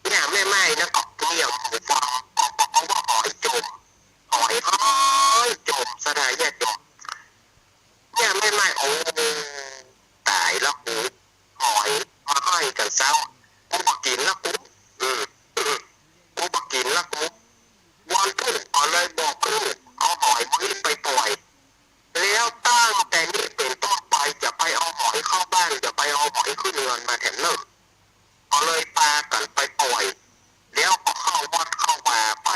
เนี่ยแม่ไม้นะก็เงี่ยหูฟัง ก็บอกว่าหอยจ่ม หอยห้อยจ่ม ศรัทธาญาติโยม เนี่ยแม่ไม้ โอ้ ต๋ายละกู หอยมาห้อยกั๋นเซ้า กูบ่กิ๋นละกู อืม กูบ่กิ๋นละกู วันพูกก็เลยบอกลูก เอาหอยมึงไปป่อย แล้วตั้งแต่นี้เป๋นต้นไป จะไปเอาหอยเข้าบ้าน จะไปเอาหอยขึ้นเฮือนมาแถมเน่อ ก็เลยปากั๋นไปป่อย แล้วก็เข้าวัดเข้าวาไป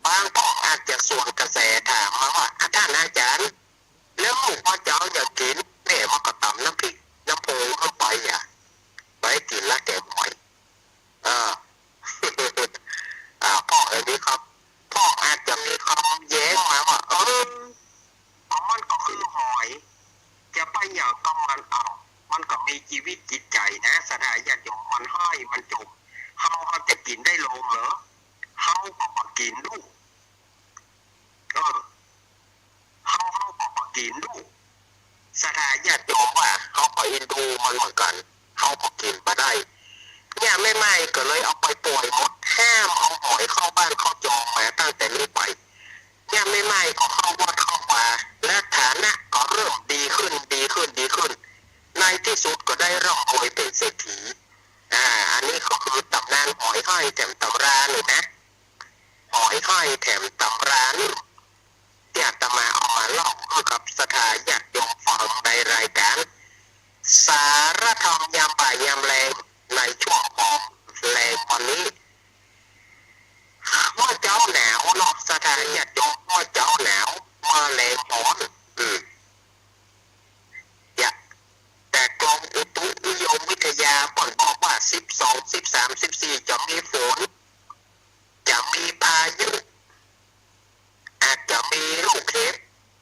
บางพ่องอาจจะสวนกระแสถามมาว่า ท่านอาจ๋ารย์ แล้วลูกว่าจะเอาหยังกิ๋น แม่มันก็ต๋ำน้ำพริกน้ำโพเข้าไปอะ ไปกิ๋นละแก๋งหอย เออ อ่า พ่องเอ๋ย มีคำ พ่องอาจจะมีคำแย้งมาว่า เออ มันก็คือหอย จะไปหยังกับมัน เอ้า มันก็มีจีวิตจิตใจ๋นะ ศรัทธาญาติโยม มันห้อย มันจ่ม เฮา เฮาจะกิ๋นได้ลงเหรอ เฮาก็บ่กิ๋นลูก เออ เฮา เฮาก็บ่กิ๋นลูก ศรัทธาญาติโยมว่า เฮาก็เอ็นดูมันเหมือนกั๋น เฮาก็กิ๋นบ่ได้ เนี่ยแม่ไม้ก็เลยเอาไปป่อยหมด ห้ามเอาหอยเข้าบ้านเข้าจองมาตั้งแต่นี้ไป เนี่ยแม่ไม้ก็เข้าวัดเข้าวา และฐานะก็เริ่มดีขึ้น ดีขึ้น ดีขึ้น ในตี้สุดก็ได้ร่ำรวยเป๋นเศรษฐี อ่า อันนี้ก็คือต๋ำนานหอยห้อยแถมต๋ำราเลยนะ หอยห้อยแถมต๋ำรานี่ ตี้อาตมาเอามาเล่าหื้อกับศรัทธาญาติโยมฟังในรายก๋าน สาระธรรมยามบ่ายยามแลง ในช่วงของแลงวันนี้ เมื่อเจ๊าหนาวเนาะ ศรัทธาญาติโยม เมื่อเจ๊าหนาว เมื่อแลงฮ้อน อืม อย่า แต่กรมอุตุนิยมวิทยาเปิ้นบอกว่า สิบสอง สิบสาม สิบสี่ จะมีฝน จะมีพายุ อาจจะมีลูกเห็บ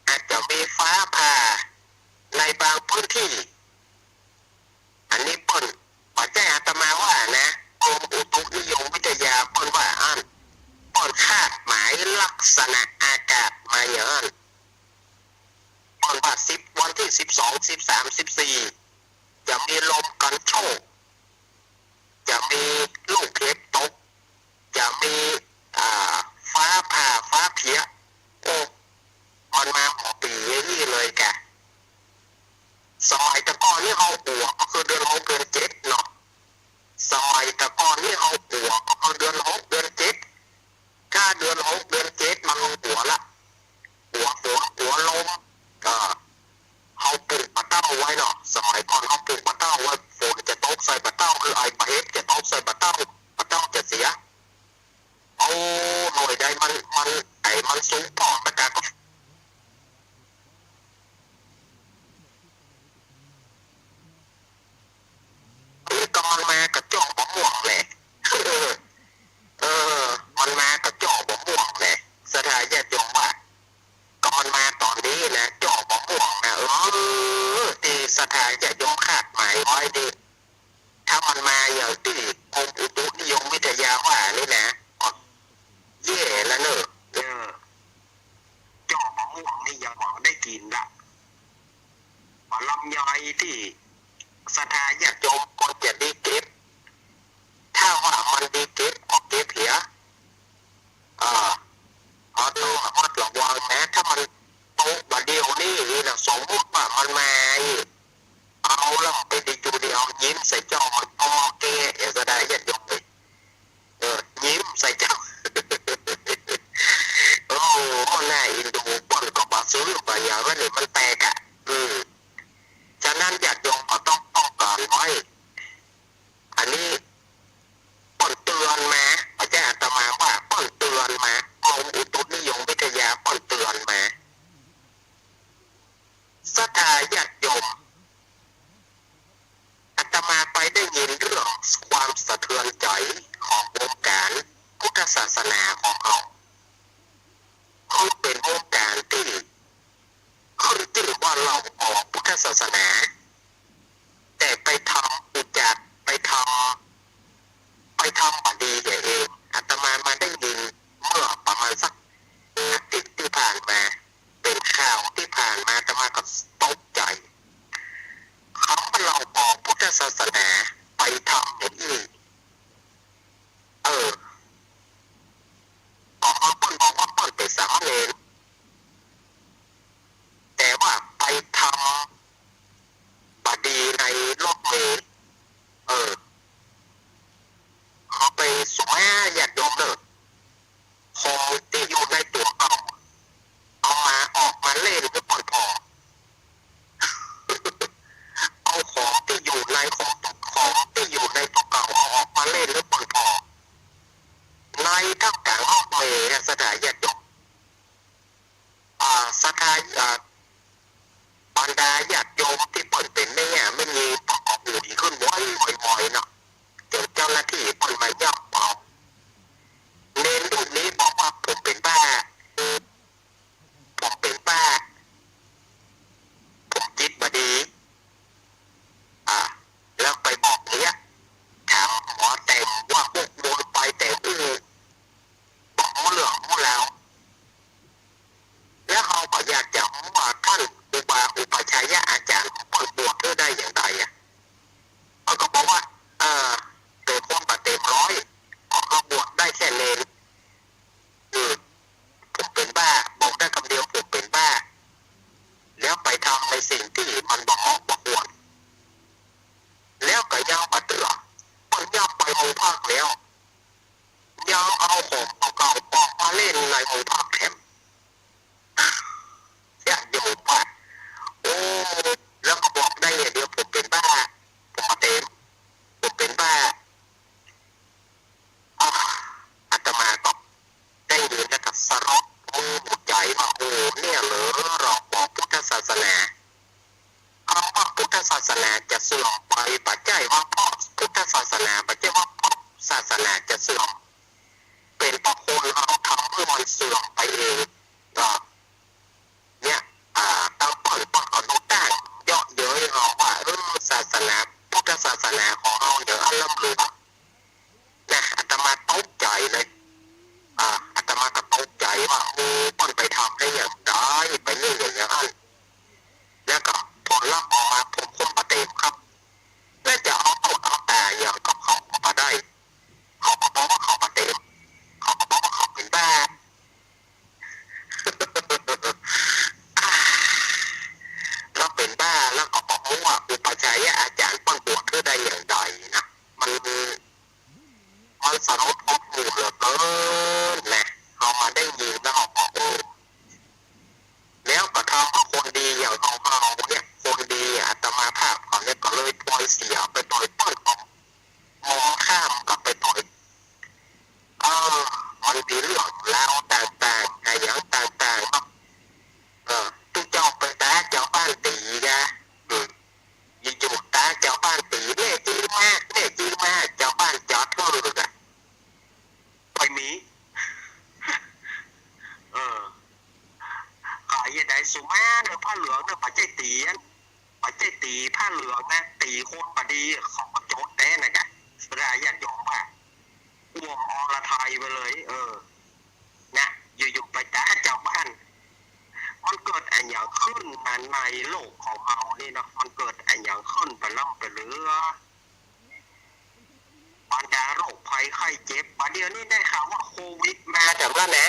อาจจะมีฟ้าผ่าในบางพื้นที่ อันนี้เปิ้น บ่ใจ้อาตมาว่านะ กรมอุตุนิยมวิทยาเปิ้นว่าอั้น เปิ้นคาดหมายลักษณะอากาศมาอย่างอั้น เปิ้นว่า สิบ วันตี้ สิบสอง สิบสาม สิบสี่ จะมีลมกันโชก จะมีลูกเห็บตก จะมี อ่า ฟ้าผ่า ฟ้าเผีย โอ้ มันมาหัวปี๋อย่างอี้เลยกะ สมัยแต่ก่อนนี่เฮากั๋วก็คือเดือนหกเดือนเจ็ดเนาะ สมัยแต่ก่อนนี่เฮากั๋วก็คือเดือนหกเดือนเจ็ด ถ้าเดือนหกเดือนเจ็ดมันกั๋วละ กั๋วฝนกั๋วลม ก็เฮาปลูกปะเต้าไว้เนาะ สมัยก่อนเฮาปลูกปะเต้าไว้ ฝนจะตกใส่ปะเต้า คือไอ้ปะเห็บจะตกใส่ปะเต้า ปะเต้าจะเสีย เอาหน่วยใดมัน มัน ไอ้มันสูงพอตะกะก็ นี่ก็มันมากับจ้อมะม่วงแหละ เออ มันมากับจ้อมะม่วงแหละ ศรัทธาญาติโยมว่า ก็มันมาต๋อนนี้นะ จ้อมะม่วงนะ เออ ตี้ศรัทธาญาติโยมคาดหมายไว้นี่ ถ้ามันมาอย่างตี้กรมอุตุนิยมวิทยาว่านี่นะ ก็แย่ละเน่อ เออ จ้อมะม่วงนี่ยังบ่ได้กิ๋นละ บ่าลำไยตี้ศรัทธาญาติโยมควรจะดีเก็บ ถ้าว่ามันดีเก็บก็เก็บเหีย เออ เฮาต้องระมัดระวังนะ ถ้ามันตกบ่าเดี่ยวนี้นี่นะ สมมุติว่ามันมาอีก เอาละ ไปดีจูดีเอา ยิ้มใส่เจ้ามัน โอเค ศรัทธาญาติโยม เออ ยิ้มใส่เจ้า โอ้ น่าเอ็นดู เปิ้นก็บ่ซื้อบ่หยัง อันนี้มันแตกอะ อืม ฉะนั้นญาติโยมก็ต้องป้องกันไว้ อันนี้เปิ้นเตือนมา บ่ใจ้อาตมาว่า เปิ้นเตือนมา กรมอุตุนิยมวิทยาเปิ้นเตือนมา ศรัทธาญาติโยม อาตมาไปได้ยินเรื่องความสะเทือนใจ๋ของวงก๋านพุทธศาสนาของเฮา คือเป๋นวงก๋านตี้ขึ้นจื้อว่าเล่าก่อพุทธศาสนา แต่ไปทำอุจจาระ ไปทำ ไปทำบ่ดีเหียเอง อาตมามาได้ยินเมื่อประมาณสักอาทิตย์ตี้ผ่านมา เป๋นข่าวตี้ผ่านมา อาตมาก็ตกใจ๋ เขามาเล่าก่อพุทธศาสนา ไปทำอย่างอี้ เออ จะเสื่อม เป๋นเพราะคนเฮาทำหื้อมันเสื่อมไปเอง ก็ เนี่ย อ่า ตางเปิ้น เปิ้นก็ดูต้านเยาะเย้ยเฮาว่า เออ ศาสนา พุทธศาสนาของเฮาเนี่ย อันล้ำเหลือ นะ อาตมาตกใจ๋เลย อ่า อาตมาก็ตกใจ๋ว่า โอ้ เปิ้นไปทำได้อย่างใด ไปเยียะอย่างอั้น แล้วก็ผลลัพธ์ออกมา ผมคนบ่เต็มครับ แล้วจะเอาตุ๊เอาตาอย่างกับเขาก็บ่ได้ เขาก็บอกว่าเขาบ่เต็ม เขาก็บอกว่าเขาเป๋นบ้า แล้วเป๋นบ้าแล้วก็บ่ฮู้ว่าอุปัชฌายอาจ๋ารย์เปิ้นบวชหื้อได้อย่างใดนะ มัน มันสลดหดหู่เหลือเกินนะ เฮามาได้ยินแล้วเฮาก็ โอ้ แล้วก็ทำหื้อคนดีอย่างเฮาๆ เนี่ย คนดีอาตมาภาพเขาเนี่ยก็เลยปล่อยเสียไปโตยเปิ้นก็มองข้ามกลับไปโตย เออ มันมีเรื่องราวต่างๆ อะหยังต่างๆ เนาะ เออ ตุ๊เจ้าไปต๋าจาวบ้านตี๋กา อืม อยู่ๆ ต๋าจาวบ้านตี๋ แน่จริงมา แน่จริงมา จาวบ้านจ๋อดหื้ออะ ไปมี เออ ก็อย่าได้สุมาเน่อ ผ้าเหลืองเน่อ บ่ใจ้ตี๋อัน บ่ใจ้ตี๋ผ้าเหลืองนะ ตี๋คนบ่ดี เขาก็โจ๊ดแต๊นะกะ บรรดาญาติโยมว่า อ่วมอรไทยไปเลย เออ นะ อยู่ๆ ไปต๋าจาวบ้าน มันเกิดอะหยังขึ้นนะ ในโลกของเฮานี่เนาะ มันเกิดอะหยังขึ้นไปล้ำไปเหลือ บรรดาโรคภัยไข้เจ็บ บ่าเดี่ยวนี้ได้ข่าวว่าโควิดมาแถมแล้วนะ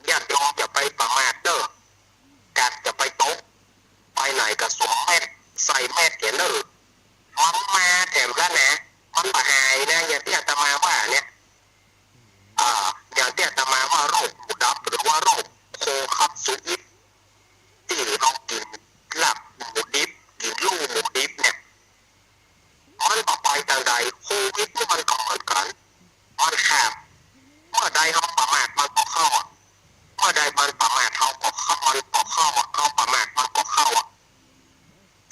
ญาติโยมจะไปประมาทเน่อ กาดจะไปตก ไปไหนก็สวมแมส ใส่แมสเหียเน่อ มันมาแถมแล้วนะ มันบ่หายนะ อย่างตี้อาตมาว่าเนี่ย อ่า อย่างตี้อาตมาว่าโรคหูดับ หรือว่าโรคโคคัสสุอิด ตี้เฮากิ๋นลาบหมูดิบ กิ๋นลู่หมูดิบเนี่ย มันบ่ไปตางใด โควิดนี่มันก็เหมือนกั๋น มันคาบ เมื่อใดเฮาประมาทมันก็เข้าอะ เมื่อใดมันประมาทเฮาก็เข้า มันก็เข้าอะ เฮาประมาทมันก็เข้าอะ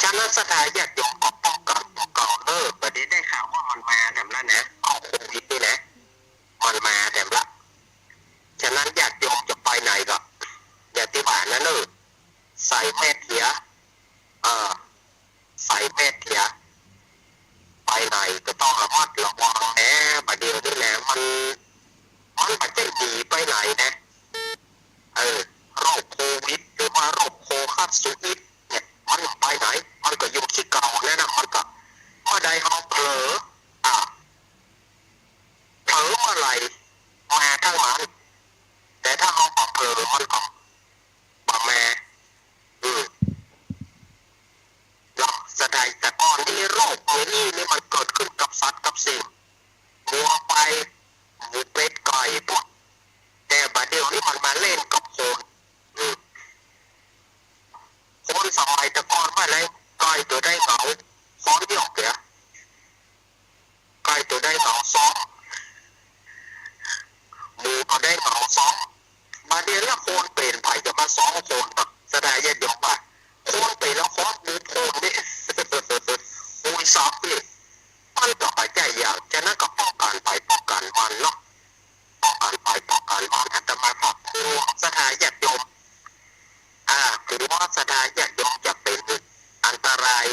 ฉะนั้นศรัทธาญาติโยมก็ป้องกั๋นตั๋วเก่าเน่อ บ่าเดี่ยวได้ข่าวว่ามันมาแถมแล้วนะ เอาโควิดนี่นะ มันมาแถมละ ฉะนั้นญาติโยมจะไปไหนก็ อย่างตี้ว่านะเน่อ ใส่แมสเหีย เออ ใส่แมสเหีย ไปไหนก็ต้องระมัดระวังแหม บ่าเดี่ยวนี้แหละ มัน มันบ่ใจ้หนีไปไหนนะ เออ โรคโควิด หรือว่าโรคโคคัสสุอิดเนี่ย มันบ่ไปไหน มันก็อยู่ตี้เก่านั่นนะ มันก็ เมื่อใดเฮาเผลอ อ่ะ เผลอเมื่อไหร่ มาทั้งนั้น แต่ถ้าเฮาบ่เผลอ มันก็บ่มา อืม เนาะ ศรัทธา แต่ก่อนนี้โรคเหมือนอี้นี่มันเกิดขึ้นกับสัตว์กับสิ่ง งัวควาย หมูเป็ดไก่พวก แต่บ่าเดี่ยวนี้มันมาเล่นกับคน อืม คนสมัยแต่ก่อนว่าไง ไก่ตั๋วใดเหงา ฮ้องเยียะเหีย ไก่ตั๋วใดเหงาซ้อง หมูตั๋วใดเหงาซ้อง บ่าเดี่ยวละคนเป๋น ใผจะมาซ้องคนเนาะ ศรัทธาญาติโยมว่า คนเป๋นละคน หมูพ่นนี่ คุยซับนี่ มันก็บ่ใจ้อย่าง ฉะนั้นก็ป้องกั๋นใผป้องกั๋นมันเนาะ ป้องกั๋นใผป้องกั๋นมัน อาตมาภาพ ศรัทธาญาติโยม อ่า ถือว่าศรัทธาญาติโยมจะเป๋นอันตราย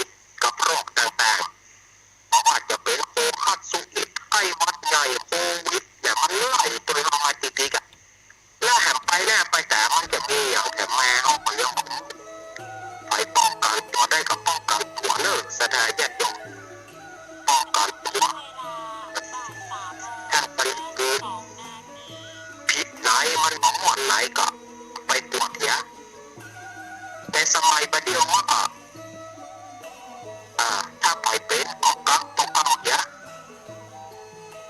กับโรคต่างๆ บ่ว่าจะเป๋นโคคัสสุอิด ไข้หวัดใหญ่ โควิดเนี่ย มันไล่ตวยเฮามาติดๆ อะ แล้วแหมไปหน้าไปต๋ามันจะมีอย่างแถมมา เฮาก็ยังบ่ฮู้ ใผป้องกั๋นตั๋วได้ก็ป้องกั๋นตั๋วเน่อ ศรัทธาญาติโยม ป้องกั๋นตั๋ว ถ้ามันเกิดผิดไหน มันบ่ม่วนไหนก็ไปตรวจเหีย แต่สมัยบ่าเดี่ยวมันก็ อ่า ถ้าใผเป๋นก็กักตั๋วเก่าเหีย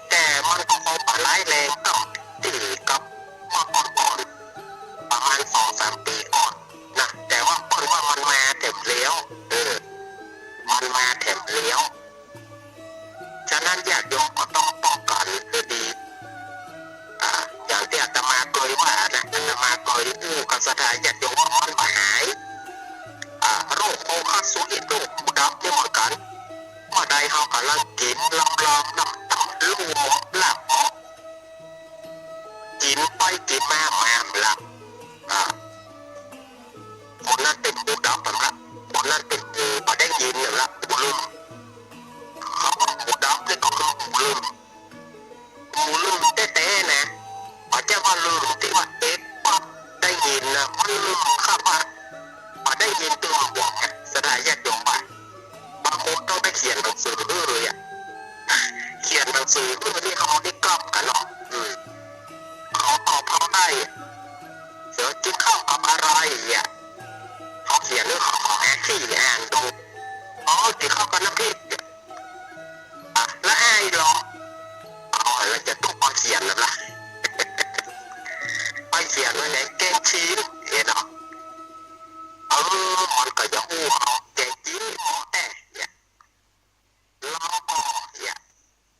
แต่มันก็คงบ่ร้ายแรงเต้าตี้กับเมื่อก่อนๆ ประมาณสองสามปี๋ก่อนนะ แต่ว่าเปิ้นว่ามันมาแถมแล้ว เออ มันมาแถมแล้ว ฉะนั้นญาติโยมก็ต้องป้องกั๋นหื้อดี อ่า อย่างตี้อาตมาเกยว่านะ อาตมาเกยอู้กับศรัทธาญาติโยมว่ามันบ่หาย อ่า โรคโคคัสสุอิด โรคหูดับนี่เหมือนกั๋น เมื่อใดเฮาก่ำลังกิ๋นลำๆ น้ำต้ม ลู่เหมาะ หลับเหมาะ กิ๋นไปกิ๋นมา หมาบ่หลับ อ่า คนนั้นเป๋นหูดับไปละ คนนั้นเป๋นหูบ่ได้ยินนั่นละ หูลึ่ม เขาว่าหูดับนี่ก็คือหูลึ่ม หูลึ่มแต๊ๆ นะ บ่ใจ้ว่าลึ่มตี้ว่าเอ็ดปั๊บได้ยินนะ มันลึ่มค่ะว่า บ่ได้ยินตี้มันบวกนะ ศรัทธาญาติโยมว่า บางคนต้องได้เขียนหนังสือหื้อเลยอะ เขียนหนังสือหื้อตี้เขาได้ก๊อปกั๋นเนาะ อืม เขาตอบเขาได้อะ เดี๋ยวกินข้าวกับอะไรอะ เขาเขียนหื้อเขา เขาแอบขี้อ่านดู อ๋อ กิ๋นข้าวกับน้ำพริก อ่ะ แล้วอ้ายเหรอ อ๋อ แล้วจะต้องมาเขียนนั่นละ ไปเขียนไว้ในแกงจีน เห็นเนาะ เออ มันก็จะอู้เอาแกงจีนหม้อแต๊เนี่ย ลาวบ่เนี่ย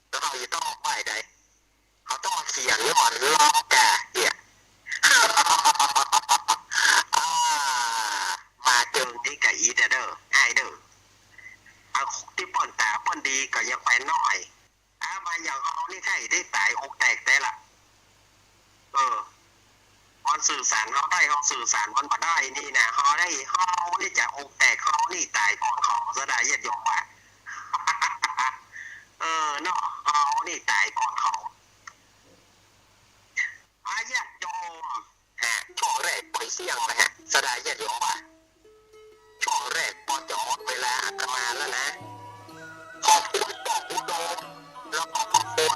แล้วเขาจะต้องไปใด เขาต้องมาเขียนหรือว่าลาวกาเนี่ย อ่า มาเจิงนี้ก็อีกเน่อ อ้ายเน่อ เอาตี้เปิ้นต๋าเปิ้นดีก็ยังไปน้อย อ่า มาอย่างเฮานี่ใค่ได้ต๋ายอกแตกแต๊ละ เออ มันสื่อสารเฮาได้ เฮาสื่อสารมันบ่ได้นี่นะ เฮาได้ เฮานี่จะอกแตก เฮานี่ต๋ายก่อนเขา ศรัทธาญาติโยมว่า เออ เนาะ เฮานี่ต๋ายก่อนเขา อ่า ญาติโยม ฮะ ช่วงแรกปล่อยเสี้ยงนะฮะ ศรัทธาญาติโยมว่า ช่วงแรกปอจะหมดเวลาอาตมาแล้วนะ ขอบคุณป้ออุดม แล้วก็ขอบคุณ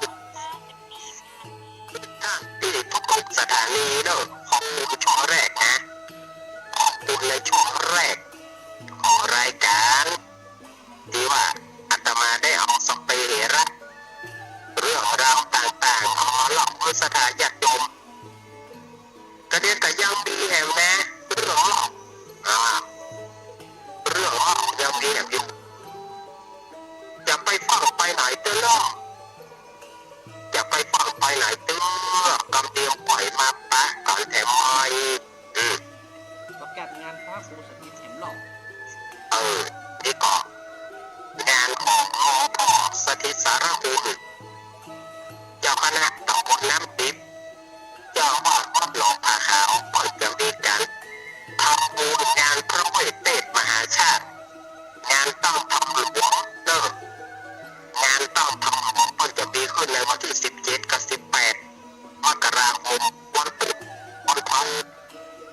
ท่านตี้ทุกๆ สถานีเน่อ ขอบคุณช่วงแรกนะ ขอบคุณในช่วงแรกของรายการ ตี้ว่าอาตมาได้เอาสพเปเหระ เรื่องราวต่างๆ เอามาเล่าหื้อศรัทธาญาติโยม กะเดียวกะยังมีแหมนะ เรื่องเล่า อ่า เรื่องเล่ายังมีแหมอยู่ จะไปฟั่งไปไหนเตื้อเล่า จะไปฟั่งไปไหนเตื้อ กำเดียวปล่อยมาปะกั๋นแถมใหม่ อืม ประกาศงานพระครูสถิตแถมเล่า เออ นี่ก็ งานของหลวงพ่อสถิตสารคุณ เจ้าคณะตำบลน้ำดิบ เจ้าอาวาสวัดหนองผาขาว เปิ้นจะมีก๋านทำบุญงานพระเวสเตศมหาชาติ งานตั้งธรรมหลวงเน่อ งานตั้งธรรมหลวงเปิ้นจะมีขึ้นในวันตี้สิบเจ็ดกับสิบแปด มกราคม วันพุธ วันพฤหัส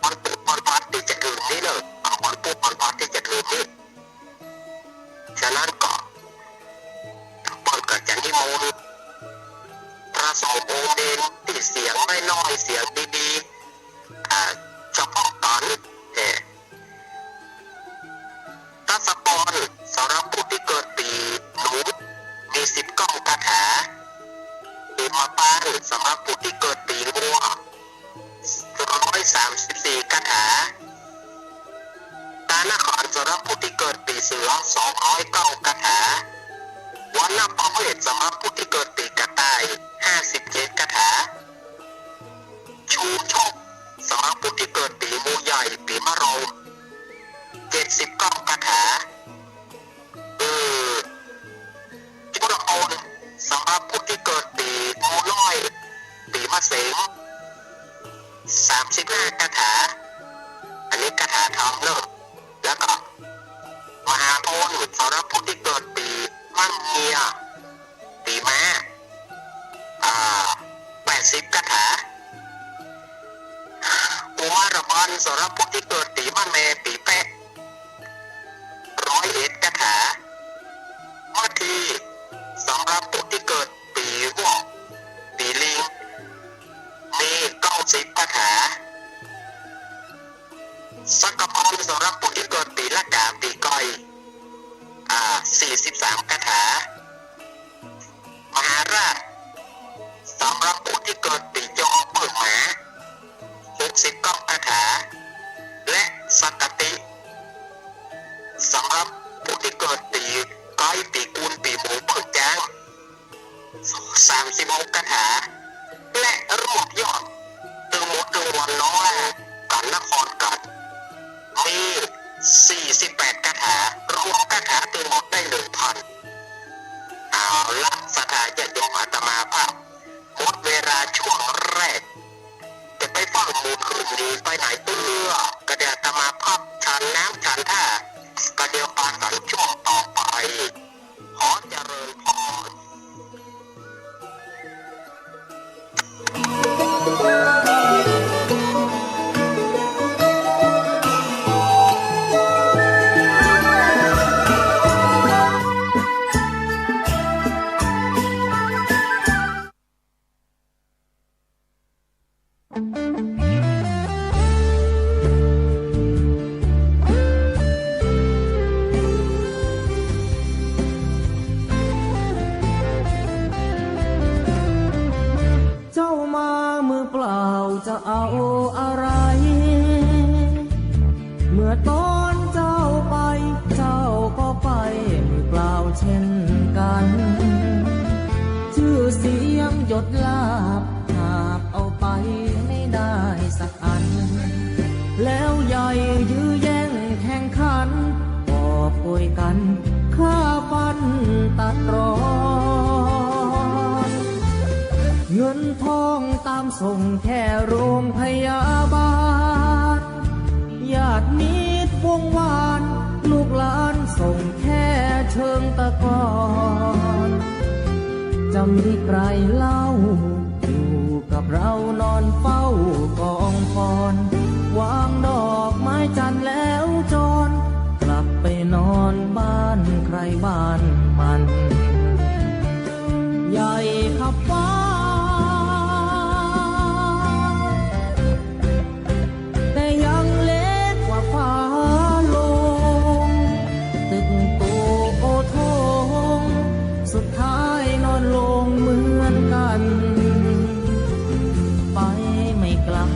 วันพุธ วันพฤหัสตี้จะถึงนี้เน่อ อ่า วันพุธ วันพฤหัสตี้จะถึงนี้ ฉะนั้นก็ เปิ้นก็จะนิมนต์พระสงฆ์องค์เณรตี้เสียงน้อยๆ เสียงดีๆ อ่า เฉพาะต๋อน เอ่อ ทัศกร สำหรับผู้ตี้เกิดปี๋หนู มีสิบเก้าคาถา เหมปาน สำหรับผู้ตี้เกิดปี๋งัว ร้อยสามสิบสี่คาถา ตานคร สำหรับผู้ตี้เกิดปี๋เสือ สองร้อยเก้าคาถา วรรณประเวศ สำหรับผู้ตี้เกิดปี๋กระต่าย ห้าสิบเจ็ดคาถา ชูโชค สำหรับผู้ตี้เกิดปี๋งูใหญ่ ปี๋มะโรง เจ็ดสิบเก้าคาถา เออ จุลโอน สำหรับผู้ตี้เกิดปี๋งูน้อย ปี๋มะเสง สามสิบห้าคาถา อันนี้คาถาธรรมเน่อ แล้วก็ มหาโพน สำหรับผู้ตี้เกิดปี๋มะเมีย ปี๋ม้า อ่า แปดสิบคาถา กุมารบรรณ สำหรับผู้ตี้เกิดปี๋มะแม่ ปี๋แปะ ร้อยเอ็ดคาถา มัคคี สำหรับผู้ตี้เกิดปี๋วอก ปี๋ลิง มีเก้าสิบคาถา สังฆพร สำหรับผู้ตี้เกิดปี๋ละกา ปี๋ก๋อย อ่า สี่สิบสามคาถา มหาราช สำหรับผู้ตี้เกิดปี๋จอ เปิ้งหมา หกสิบเก้าคาถา และสักกติ สำหรับผู้ตี้เกิดปี๋ก๊อย ปี๋กุล ปี๋หมู เปิ้งจ๊าง สามสิบหกคาถา และรวบยอดตึงหมดตึงมวลน้องล่ากั๋นนครกั๋น มี สี่สิบแปดคาถา รวมคาถาตึงหมดได้ หนึ่งพัน เอา ละศรัทธาญาติโยมอาตมาภาพ หมดเวลาช่วงแรก จะไปเฝ้าหมู่คืนนี้ไปไหนเตื้อ ก็เดี๋ยวอาตมาภาพฉันน้ำฉันท่า ก็เดี๋ยวปากั๋นช่วงต่อไป ขอเจริญพร เจ้ามามือเปล่าจะเอาอะไร เมื่อตอนเจ้าไป เจ้าก็ไปมือเปล่าเช่นกั๋น จื้อเสียงยศลาภ หาบเอาไปไม่ได้สักอัน แล้วใหญ่ยื้อแย่งแข่งขัน กอบโกยกั๋นฆ่าฟันตัดรอน เงินทองตามส่งแค่โรงพยาบาล ญาติมิตรวงวาน ลูกหลานส่งแค่เชิงตะกอน จะมีใครเล่า อยู่กับเรานอนเฝ้ากองฟอน วางดอกไม้จันทร์แล้วจร กลับไปนอนบ้านใครบ้านมัน ใหญ่ขับฟ้า แต่ยังเล็กกว่าฟ้าโลง ตึกโตโอโถง สุดท้ายนอนลงเหมือนกั๋น ไปไม่กลับ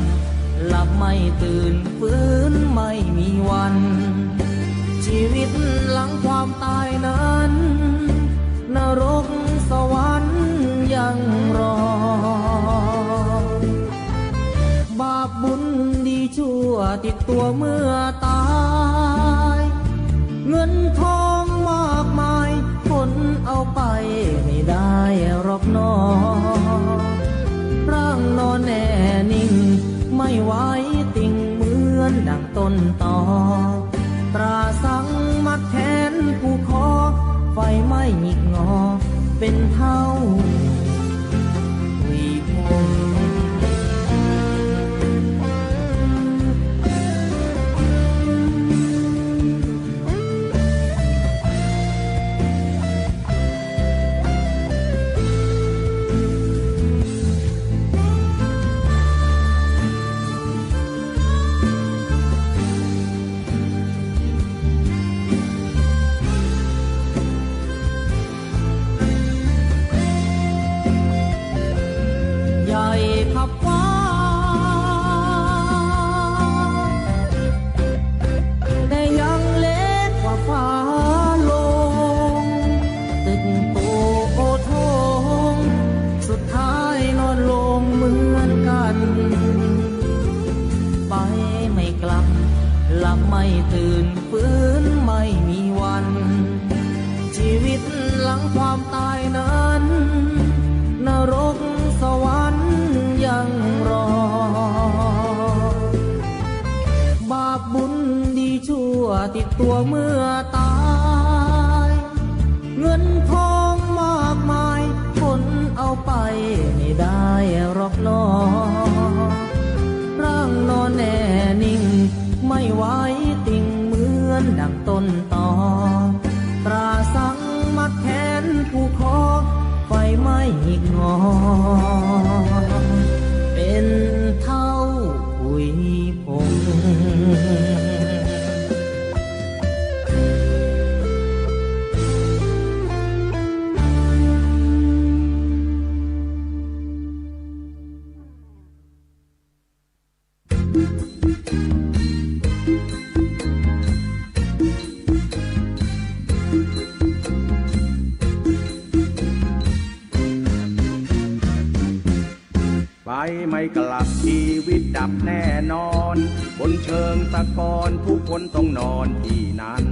หลับไม่ตื่น ฟื้นไม่มีวัน ชีวิตหลังความตายนั้น นรกสวรรค์ยังรอ บาปบุญดีชั่วติดตัวเมื่อตาย เงินทองมากมาย ขนเอาไปไม่ได้หรอกหนอ ร่างนอนแน่นิ่ง ไม่ไหวติงเหมือนดังต้นตอ ตราสังมัดแขนผูกคอ ไฟไหม้หงิกงอ เป็นเท่า หุยผงใหญ่ขับฟ้า แต่ยังเล็กกว่าฟ้าโลง ตึกโตโอโถง สุดท้ายนอนลงเหมือนกั๋น ไปไม่กลับ หลับไม่ตื่น ฟื้นไม่มีวัน ชีวิตหลังความตายนั้น นรกสวรรค์ยังรอ บาปบุญดีชั่วติดตัวเมื่อตาย เงินทองมากมาย ขนเอาไปไม่ได้หรอกหนอ ร่างนอนแน่นิ่ง ไม่ไหวติงเหมือนดังต้นตอ ตราสังมัดแขนผูกคอ ไฟไหม้หงิกงอ เป็นเท่าหุยผง ไม่กลับ ชีวิตดับแน่นอน บนเชิงตะกอนทุกคนต้องนอนที่นั่น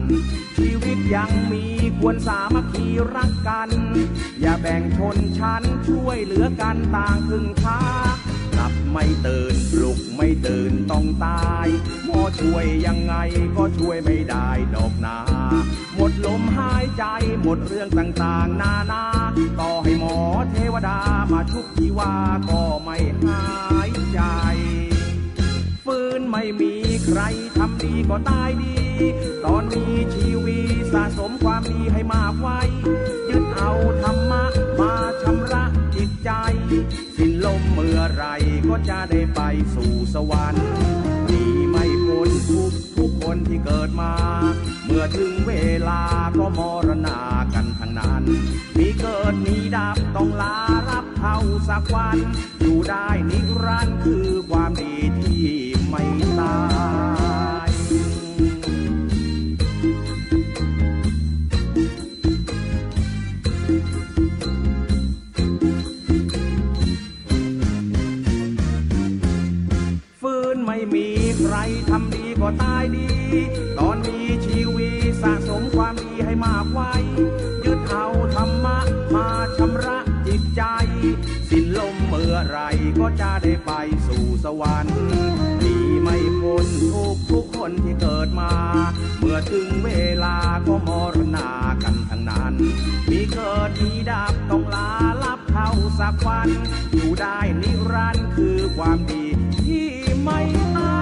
ชีวิตยังมีควรสามัคคีรักกัน อย่าแบ่งชนชั้น ช่วยเหลือกันต่างพึ่งพา หลับไม่ตื่น ปลุกไม่ตื่นต้องตาย หมอช่วยยังไงก็ช่วยไม่ได้ดอกนา หมดลมหายใจ หมดเรื่องต่างๆนานา ต่อให้หมอเทวดามาชุบชีวาก็ไม่หายใจ ฟื้นไม่มีใครทำดีก็ตายดี ตอนมีชีวิตสะสมความดีให้มากไว้ ยึดเอาธรรมะมาชำระจิตใจ สิ้นลมเมื่อไหร่ก็จะได้ไปสู่สวรรค์ หนีไม่พ้นทุกข์ทุกคนที่เกิดมา เมื่อถึงเวลาก็มรณากันทั้งนั้น มีเกิดมีดับต้องลารับเข้าสักวัน อยู่ได้นิรันดร์คือความดีที่ไม่ตาย ฟื้นไม่มีใครทำดีก็ตายดี ตอนมีชีวิตสะสมความดีให้มากไว้ ยึดเอาธรรมะมาชำระจิตใจ สิ้นลมเมื่อไหร่ก็จะได้ไปสู่สวรรค์ หนีไม่พ้นทุกข์ทุกคนที่เกิดมา เมื่อถึงเวลาก็มรณากันทั้งนั้น มีเกิดมีดับต้องลาลับเข้าสักวัน อยู่ได้นิรันดร์คือความดีที่ไม่ตาย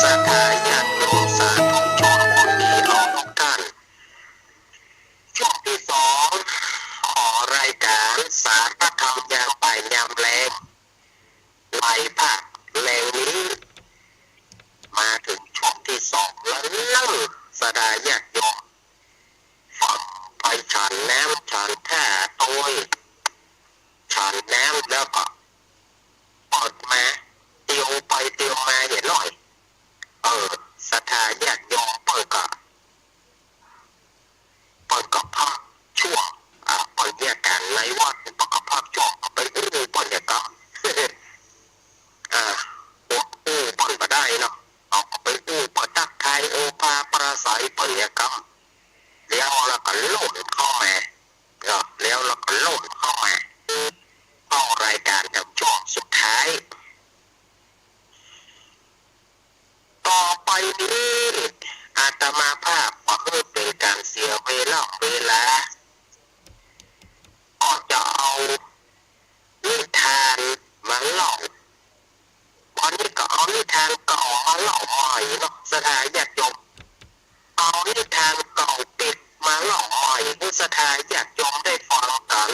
ศรัทธาญาติโยมสาธุชนผู้มีเคารพทุกท่าน ช่วงตี้สองของรายก๋านสาระธรรมยามบ่ายยามแลง ไหลภาคแลงนี้ มาเถิงช่วงตี้สองแล้วเน่อ ศรัทธาญาติโยม ฟังไปฉันน้ำฉันท่าโตย ฉันน้ำแล้วก็เปิดมา เตียวไปเตียวมาเหียหน้อย เออ ศรัทธาญาติโยมเปิ้นก็ เปิ้นก็พักช่วง อ่า เปิ้นเหียก๋านในวัด เปิ้นก็พักช่วง ก็ไปอู้เปิ้นเหียกำ อ่า อดอู้เปิ้นบ่ได้เนาะ เฮาก็ไปอู้เปิ้น ทักทายโอภาปราศรัยเปิ้นเหียกำ แล้วเฮาก็โล่นเข้ามา เนาะ แล้วเฮาก็โล่นเข้ามา เข้ารายก๋านกับช่วงสุดท้าย ต่อไปนี้อาตมาภาพบ่หื้อเป๋นก๋านเสียเวลา เวลา ก็จะเอานิทานมาเล่า วันนี้ก็เอานิทานเก่ามาเล่าใหม่เนาะ ศรัทธาญาติโยม เอานิทานเก่าปิดมาเล่าใหม่หื้อศรัทธาญาติโยมได้ฟังกั๋น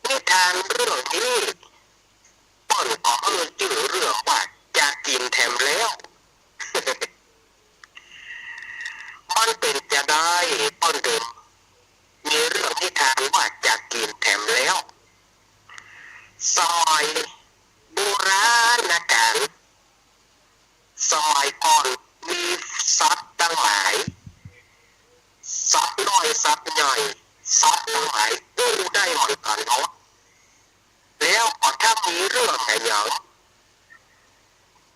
นิทานเรื่องนี้ เปิ้นก็หื้อจื้อเรื่องว่าจักกิ๋นแถมแล้ว มันเป๋นจาใดเปิ้นเถิงมีเรื่องนิทานว่าจักกิ๋นแถมแล้ว สมัยโบราณกาล สมัยก่อนมีสัตว์ตังหลาย ยัง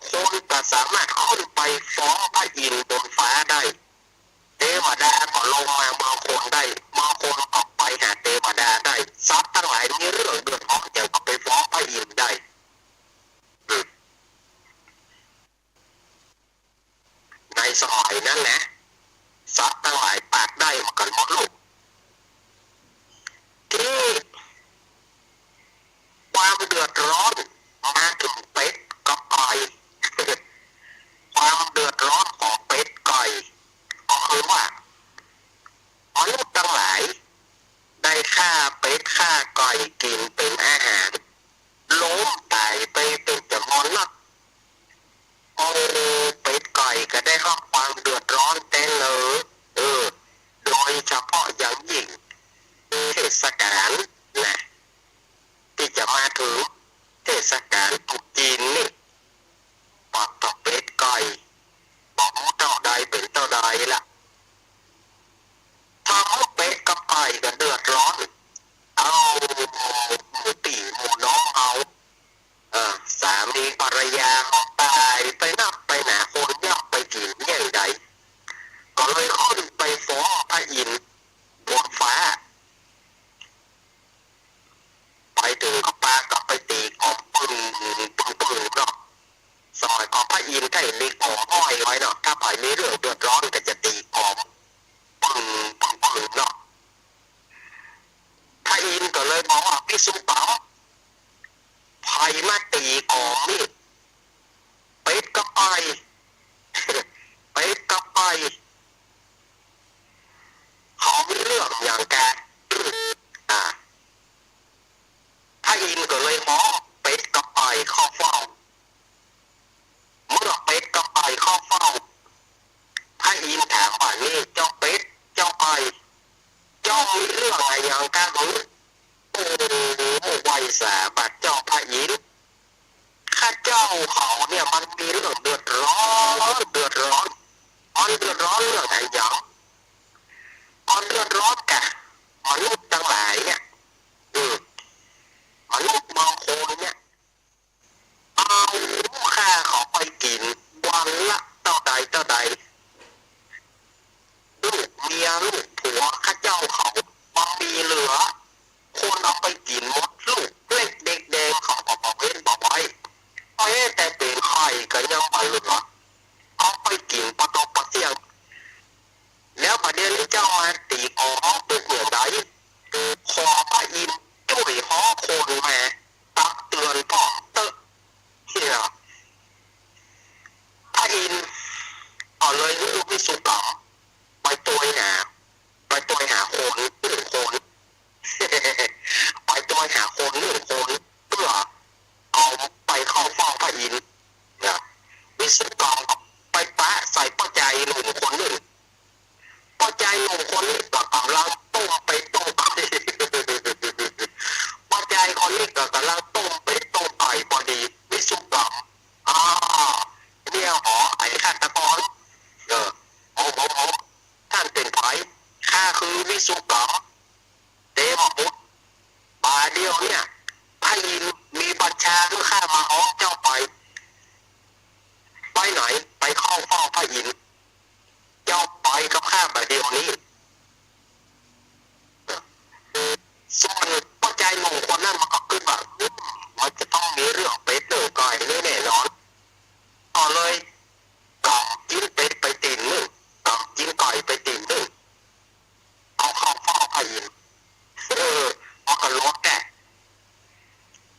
คนก็สามารถขึ้นไปฟ้องพระอินทร์บนฟ้าได้ เตวดาก็ลงมาเมืองคนได้ เมืองคนก็ไปหาเตวดาได้ สัตว์ตังหลายมีเรื่องเดือดฮ้อนหยังก็ไปฟ้องพระอินทร์ได้ อืม ในสมัยนั้นนะ สัตว์ตังหลายปากได้เหมือนกั๋นหมดลูก ทีนี้ความเดือดฮ้อนมาเถิงเป็ดกับไก่ ความเดือดฮ้อนของเป็ดไก่ก็คือว่า มนุษย์ตังหลายได้ฆ่าเป็ดฆ่าไก่กิ๋นเป๋นอาหาร ล้มต๋ายไปเป๋นจ๋ำนวนนัก โอ้ เป็ดไก่ก็ได้ฮับความเดือดฮ้อนแต๊เลย เออ โดยเฉพาะอย่างยิ่งเทศกาลนะ ตี้จะมาเถิงเทศกาลตรุษจีนนี่ ปากกับเป็ดไก่ บ่ฮู้เต้าใดเป๋นเต้าใดละ ถ้าหมู่เป็ดกับไก่ก็เดือดฮ้อน เอ้า หมู่ปี้หมู่น้องเฮา เออ สามีภรรยาเฮาต๋ายไปนักไปหนา คนยักไปกิ๋นอย่างใด ก็เลยขึ้นไปฟ้องพระอินทร์บนฟ้า ไปเถิงก็ปากั๋นไปตี๋กองปึ้ง ปึ้ง ปึ้งเนาะ สมัยก่อนพระอินทร์ก็เห็นมีกองห้อยไว้เนาะ ถ้าใผมีเรื่องเดือดฮ้อนก็จะตี๋กองปึ้ง ปึ้ง ปึ้งเนาะ พระอินทร์ก็เลยบอกว่า ภิกขุสงฆ์ ใผมาตี๋กองนี่ เป็ดกับไก่ เป็ดกับไก่ เขามีเรื่องหยังกั๋น อ่า พระอินทร์ก็เลยฮ้องเป็ดกับไก่เข้าเฝ้า เมื่อเป็ดกับไก่เข้าเฝ้า พระอินทร์ถามว่า นี่เจ้าเป็ดเจ้าไก่ เจ้ามีเรื่องอะหยังกั๋นหรือ โอ้ ไหว้สาบาดเจ้าพระอินทร์ ข้าเจ้าเขาเนี่ยมันมีเรื่องเดือดฮ้อน เดือดฮ้อน มันเดือดฮ้อนเรื่องอะหยัง มันเดือดฮ้อนกะมนุษย์ตังหลายเนี่ย อืม มนุษย์บางคนเนี่ย เอาข้าเขาไปกิ๋นวันละเต้าใดเต้าใด ลูกเมียลูกผัวข้าเจ้าเขาบ่มีเหลือ คนเอาไปกิ๋นหมด ลูกเล็กเด็กแดงเขาก็บ่เว้นบ่ไว้ แม้แต่เป๋นไข่ก็ยังบ่เหลือ เอาไปกิ๋นปะตกปะเสี้ยง แล้วบ่าเดี่ยวนี้เจ้ามาตี๋กองตึกอย่างใด ขอพระอินทร์จ้วยฮ้องคนมาตักเตือนป้องเต๊อะ เนี่ย พระอินทร์ก็เลยหื้อภิกขุสงฆ์ไปตวยหา ไปตวยหาคนหนึ่งคน ไปตวยหาคนหนึ่งคน เพื่อเอาไปเข้าเฝ้าพระอินทร์ เนี่ย ภิกขุสงฆ์ก็ไปปะใส่ป้อจายหนุ่มคนนึ่ง ป้อจายหนุ่มคนนี้ก็ก่ำลังต้มเป็ดต้มไก่ ป้อจายคนนี้ก็ก่ำลังต้มเป็ดต้มไก่ปอดี ภิกขุสงฆ์ อ้า เนี่ยหอ ไอ้ฆาตกร เออ โอ้โห ท่านเป๋นใผ ข้าคือภิกขุสงฆ์ เตวบุตร บ่าเดี่ยวเนี่ย พระอินทร์มีบัญชาหื้อข้ามาฮ้องเจ้าไป ไปไหน ไปเข้าเฝ้าพระอินทร์ เจ้าไปกับข้าบ่าเดี่ยวนี้ ส่วนป้อจายหนุ่มคนนั้นมันก็กึ๊ดว่า อืม มันจะต้องมีเรื่องเป็ดเรื่องไก่นี่แน่นอน ก็เลยก๋ำจิ๊นเป็ดไปตี๋นนึ่ง ก๋ำจิ๊นไก่ไปตี๋นนึ่ง เอาเข้าเฝ้าพระอินทร์ เออ มันก็ลดแหละ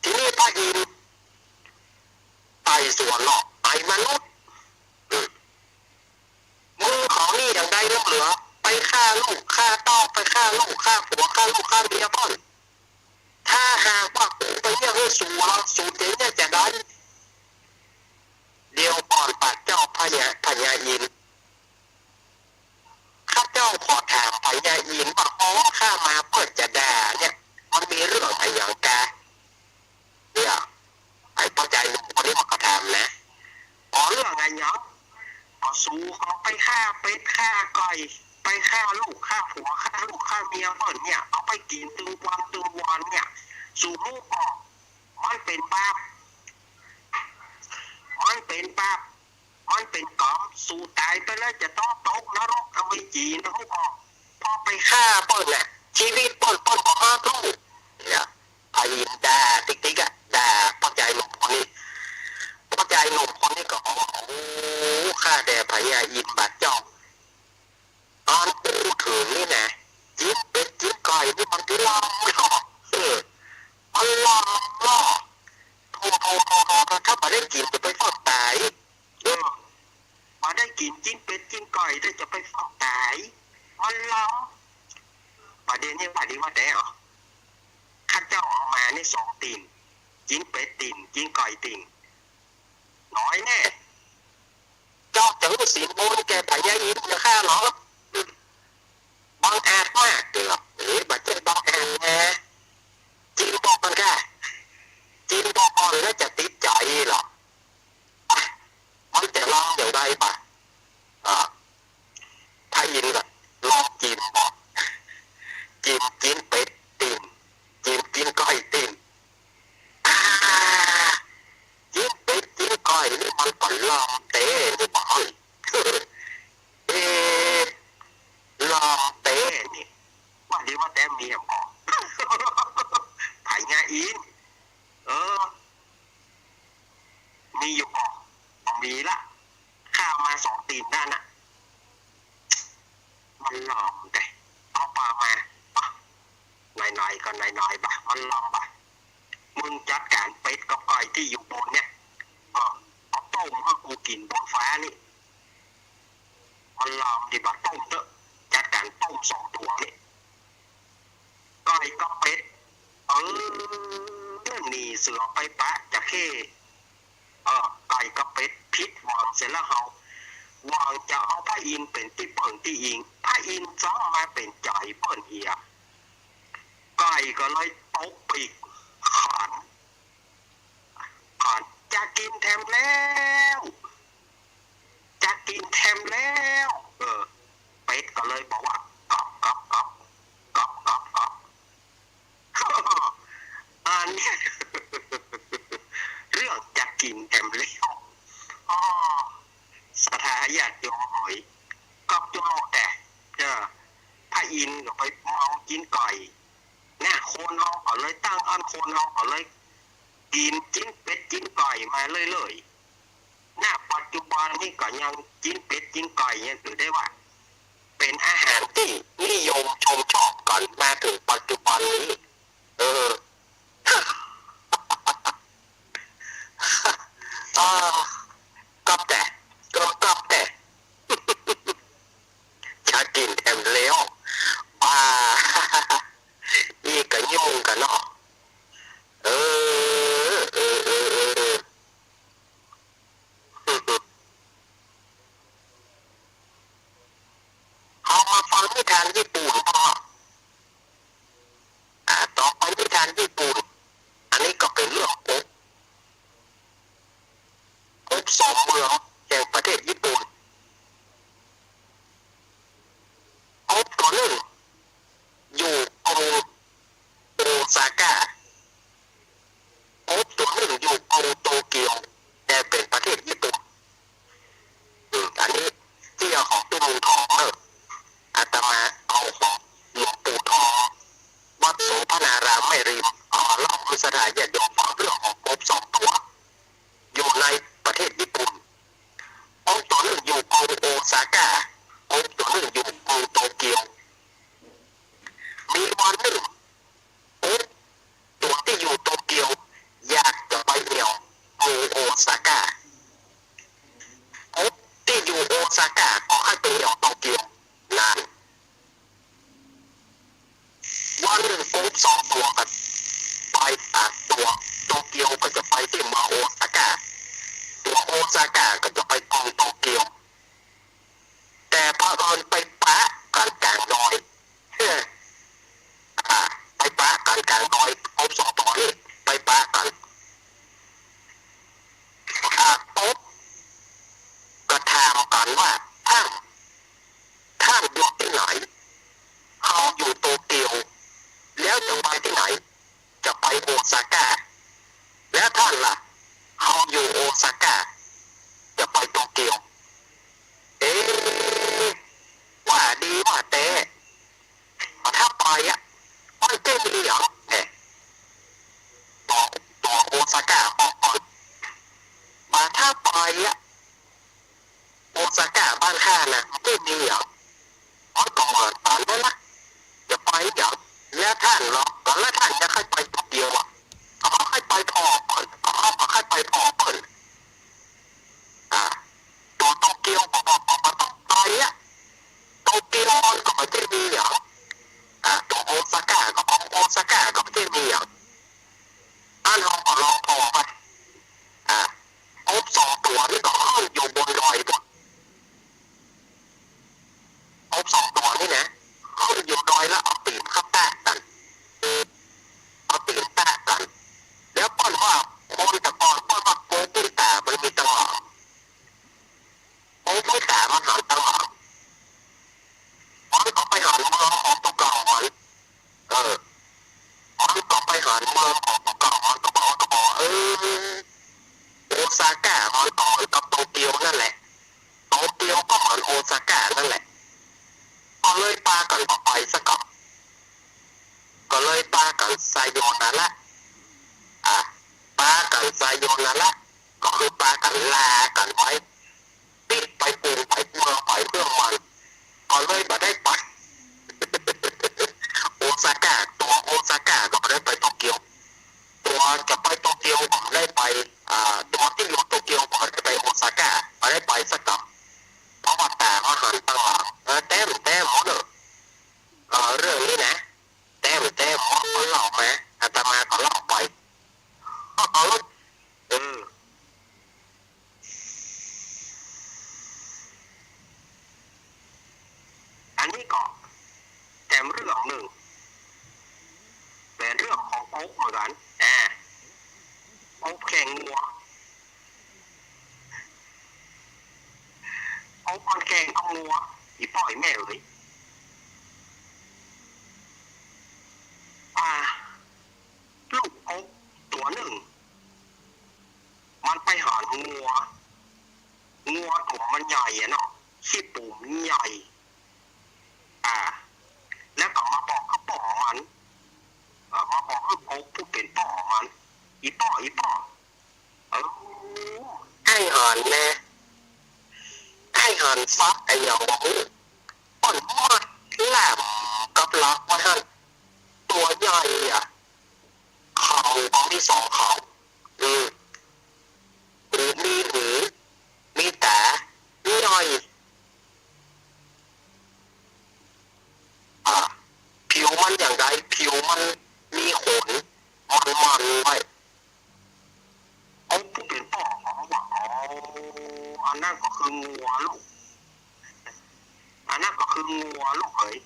ทีนี้พระอินทร์ไต่สวนเนาะ ไอ้มนุษย์ อืม มึงของนี่อย่างใดล้ำเหลือ ไปฆ่าลูกฆ่าเต้า ไปฆ่าลูกฆ่าผัวฆ่าลูกฆ่าเมียเปิ้น ถ้าหากว่ากูไปเยียะหื้อสูแล้ว สูจะเยียะจาใด เดี๋ยวก่อนปากเจ้าพญา พญาอินทร์ ข้าเจ้าขอถามพญาอินทร์ว่า ฮ้องข้ามาเปื้อจะด่าเนี่ย มันมีเรื่องอะหยังกา เนี่ย ไอ้ป้อจายหนุ่มคนนี้มันก็ถามนะ อ๋อ เรื่องอะหยัง ก็สูเขาไปฆ่าเป็ดฆ่าไก่ ไปฆ่าลูกฆ่าผัวฆ่าลูกฆ่าเมียเปิ้นเนี่ย เอาไปกิ๋นตึงวันตึงวันเนี่ย สูฮู้ก่อ มันเป๋นบาป มันเป๋นบาป มันเป๋นกรรม สูต๋ายไปแล้วจะต้องตกนรกอเวจีนะฮู้ก่อ พอไปฆ่าเปิ้นน่ะ จีวิตเปิ้น เปิ้นบ่ฮักฮู้ เนี่ย พระอินทร์ด่าติ๊กๆ อะ ด่าป้อจายหนุ่มคนนี้ ป้อจายหนุ่มคนนี้ก็บอกว่า โอ้ ข้าแต่พญาอินทร์บาดเจ้า อันอู้เถิงนี่นะ กิ๋นเป็ดกิ๋นไก่นี่มันตี้ลำลอ เออ มันลำลอ โธ่ โธ่ โธ่ โธ่ ถ้าบ่ได้กิ๋นจะไปฟอกต๋าย เออ บ่ได้กิ๋น กิ๋นเป็ดกิ๋นไก่แล้วจะไปฟอกต๋าย มันลำ ประเด็นนี้ว่าดีว่าแต๊ ข้าเจ้าเอามานี่สองติ่ง กิ๋นเป็ดติ่ง กิ๋นไก่ติ่ง น้อยแน่ เจ้าจะหื้อสินบนแก่พญาอินทร์จะฆ่าเหรอ บังอาจมากเดียว เอ๊ะ บ่ใจ้บังอาจนะ กิ๋นบอกก่อนค่ะ กิ๋นบอกก่อนแล้วจะติดใจ๋เหรอ มันจะลองอย่างไรบ่ะ อ่า พระอินทร์ก็ลองกิ๋นบ่ะ กิ๋น กิ๋นเป็ดติ่ง กิ๋น กิ๋นไก่ติ่ง อ่า กิ๋นเป็ดกิ๋นไก่นี่มันก็ลำแต๊นี่บ่ะ เอ๊ะ ลำแต๊นี่ ว่าดีว่าแต๊มีอย่างก่อ พญาอินทร์ เออ มีอยู่ก่อ บ่มีละ ข้าเอามาสองติ่งนั่นน่ะ มันลำแต๊ เอาปามา อ่ะ น้อยๆ ก็น้อยๆ บ่ะ มันลำบ่ะ มึงจัดก๋านเป็ดกับไก่ตี้อยู่บนเนี่ย เออ เอาต้มหื้อกูกิ๋นบนฟ้านี่ มันลำดีบ่ะ ต้มเต๊อะ จัดก๋านต้มสองตั๋วนี่ ไก่กับเป็ด เออ หนีเสือไปปะจระเข้ เออ ไก่กับเป็ดผิดหวังเสียแล้วเฮา หวังจะเอาพระอินทร์เป๋นตี้เปิ่งตี้อิง พระอินทร์จ้องมาเป๋นใจ๋เปิ้นเหีย ไก่ก็เลยตกปีกขัน ขัน จะกิ๋นแถมแล้ว จะกิ๋นแถมแล้ว เออ เป็ดก็เลยบอกว่า ก๊อบ ก๊อบ ก๊อบ ก๊อบ ก๊อบ ก๊อบ อันเนี้ย เรื่องจะกิ๋นแถมแล้ว อ้อ ศรัทธาญาติโยมเหย ก๊อบจุโลกแต่ เออ พระอินทร์ก็ไปเมากิ๋นไก่ เนี่ย คนเฮาก็เลยตั้งอั้น คนเฮาก็เลยกิ๋น กิ๋นเป็ดกิ๋นไก่มาเรื่อยๆ ณ ปัจจุบันนี้ก็ยังกิ๋นเป็ดกิ๋นไก่ยังถือได้ว่า เป๋นอาหารตี้นิยมชมชอบกั๋นมาเถิงปัจจุบันนี้ เออ อ่า ก๊อบแต่ ก๊อบ ก๊อบแต่ จะกิ๋นแถมแล้ว บ้า อี้ก็ยุ่งกั๋นเนาะ เออ เออ เออ เออ เออ เฮามาฟังนิทานญี่ปุ่นพ่อง อ่า ต่อไปนิทานญี่ปุ่น อันนี้ก็เป๋นเรื่องอบ อบสองเมืองแห่งประเทศญี่ปุ่น อบตั๋วนึ่งอยู่กรุงโอซาก้า อบตั๋วนึ่งอยู่กรุงโตเกียว แต่เป๋นประเทศญี่ปุ่น อืม อันนี้ตี้เอาของตี้เมืองทองเนอะ อาตมาเอาของหลวงปู่ทอง วัดโสภณารามแม่ริม เอามาเล่าหื้อศรัทธาญาติโยมฟังเรื่องของอบสองตั๋ว อยู่ในประเทศญี่ปุ่น อบตั๋วนึ่งอยู่กรุงโอซาก้า อบตั๋วนึ่งอยู่กรุงโตเกียว มีวันนึ่ง อบตั๋วตี้อยู่โตเกียว อยากจะไปเอี่ยวกรุงโอซาก้า อบตี้อยู่โอซาก้าก็ใค่ไปเอี่ยวโตเกียว นั่น วันนึ่งอบสองตั๋วกั๋น ไปต่างตั๋ว โตเกียวก็จะไปตี้เมืองโอซาก้า ตั๋วโอซาก้าก็จะไปกรุงโตเกียว แต่เผอิญไปปะกั๋นก๋างดอย เฮ้อ อ่า ไปปะกั๋นก๋างดอย อบสองตั๋วนี่ ไปปะกั๋น อ่า อบก็ถามกั๋นว่า ท่าน ท่านอยู่ตี้ไหน เฮาอยู่โตเกียว แล้วจะไปตี้ไหน จะไปโอซาก้า แล้วท่านล่ะ เฮาอยู่โอซาก้า ไปอะ โอซาก้าบ้านข้าน่ะ บ่มีหยัง มันก็เหมือนกั๋นนั่นละ จะไปหยัง แล้วต้านเนาะ ก็แล้วต้านจะใค่ไปโตเกียวอะ ก็ใค่ไปผ่อเปิ้น ก็ใค่ไปผ่อเปิ้น อ่า ตั๋วโตเกียวก็ ก็ ก็บ่ต้องไปอะ โตเกียวมันก็บ่ได้มีหยัง อ่า ตั๋วโอซาก้าก็ โอซาก้าก็บ่ได้มีหยัง อั้นเฮาก็ลองผ่อไป อ่า กบสองตั๋วนี่ก็ขึ้นอยู่บนดอยปู๊น กบสองตั๋วนี่นะ ขึ้นอยู่ดอยแล้วเอาตี๋นเข้าแตะกั๋น เอาตี๋นแตะกั๋น แล้วเปิ้นว่าคนแต่ก่อนเปิ้นว่าโกปิ้นต๋ามันมีตังหลัง โกปิ้นต๋ามันหันตังหลัง มันก็ไปหันเมืองของตั๋วเก่ามัน เออ มันก็ไปหันเมืองของตั๋วเก่ามัน ก็บอก ก็บอก เออ โอซาก้ามันก็เหมือนกับโตเกียวนั่นแหละ โตเกียวก็เหมือนโอซาก้านั่นแหละ ก็เลยปากั๋นบ่ไปซะก่อน ก็เลยปากั๋นซาโยนาระ อ่ะ ปากั๋นซาโยนาระ ก็คือปากั๋นลากั๋นไป ปิ๊กไปปูงไปเมืองไปเมืองมัน ก็เลยบ่ได้ไป โอซาก้า ตั๋วโอซาก้าก็บ่ได้ไปโตเกียว ตั๋วจะไปโตเกียวก็บ่ได้ไป อ่า ตั๋วตี้อยู่โตเกียวก็บ่ได้ไปโอซาก้า บ่ได้ไปสักกำ เพราะว่าต๋าก็หันตังหลัง เออ แต๊ม แต๊ม หมดเน่อ เออ เรื่องนี้นะ แต๊ม แต๊ม หมอก็เล่ามา อาตมาก็เล่าไป เออ เออ อันนี้ก็แต๊มเรื่องนึ่ง เป๋นเรื่องของกบเหมือนกั๋น อ่า กบแข่งงัว กบมันแข่งกับงัว อี่ป้ออี่แม่เอ๋ย อ่า ลูกกบตั๋วนึ่ง มันไปหันงัว งัวตั๋วมันใหญ่อะเนาะ ขี้ปุ๋มใหญ่ อ่า แล้วก็มาบอกกับป้อมัน เอ่อ มาบอกกับกบผู้เป๋นป้อมัน อี่ป้อ อี่ป้อ เออ อ้ายหันแน่ อ้ายหันฟักอะหยังบ่ฮู้ เปิ้นมัดแหลมกับหลักไว้หั้น ตั๋วใหญ่อะ เขาก็มีสองเขา อืม หู มีหู มีต๋า มีหน่อย อ่า ผิวมันอย่างใด ผิวมันมีขน มันๆ ไว้ กบผู้เป๋นป้อเขาว่า อ๋อ อันนั้นก็คืองัวลูก อันนั้นก็คืองัวลูกเอ๋ย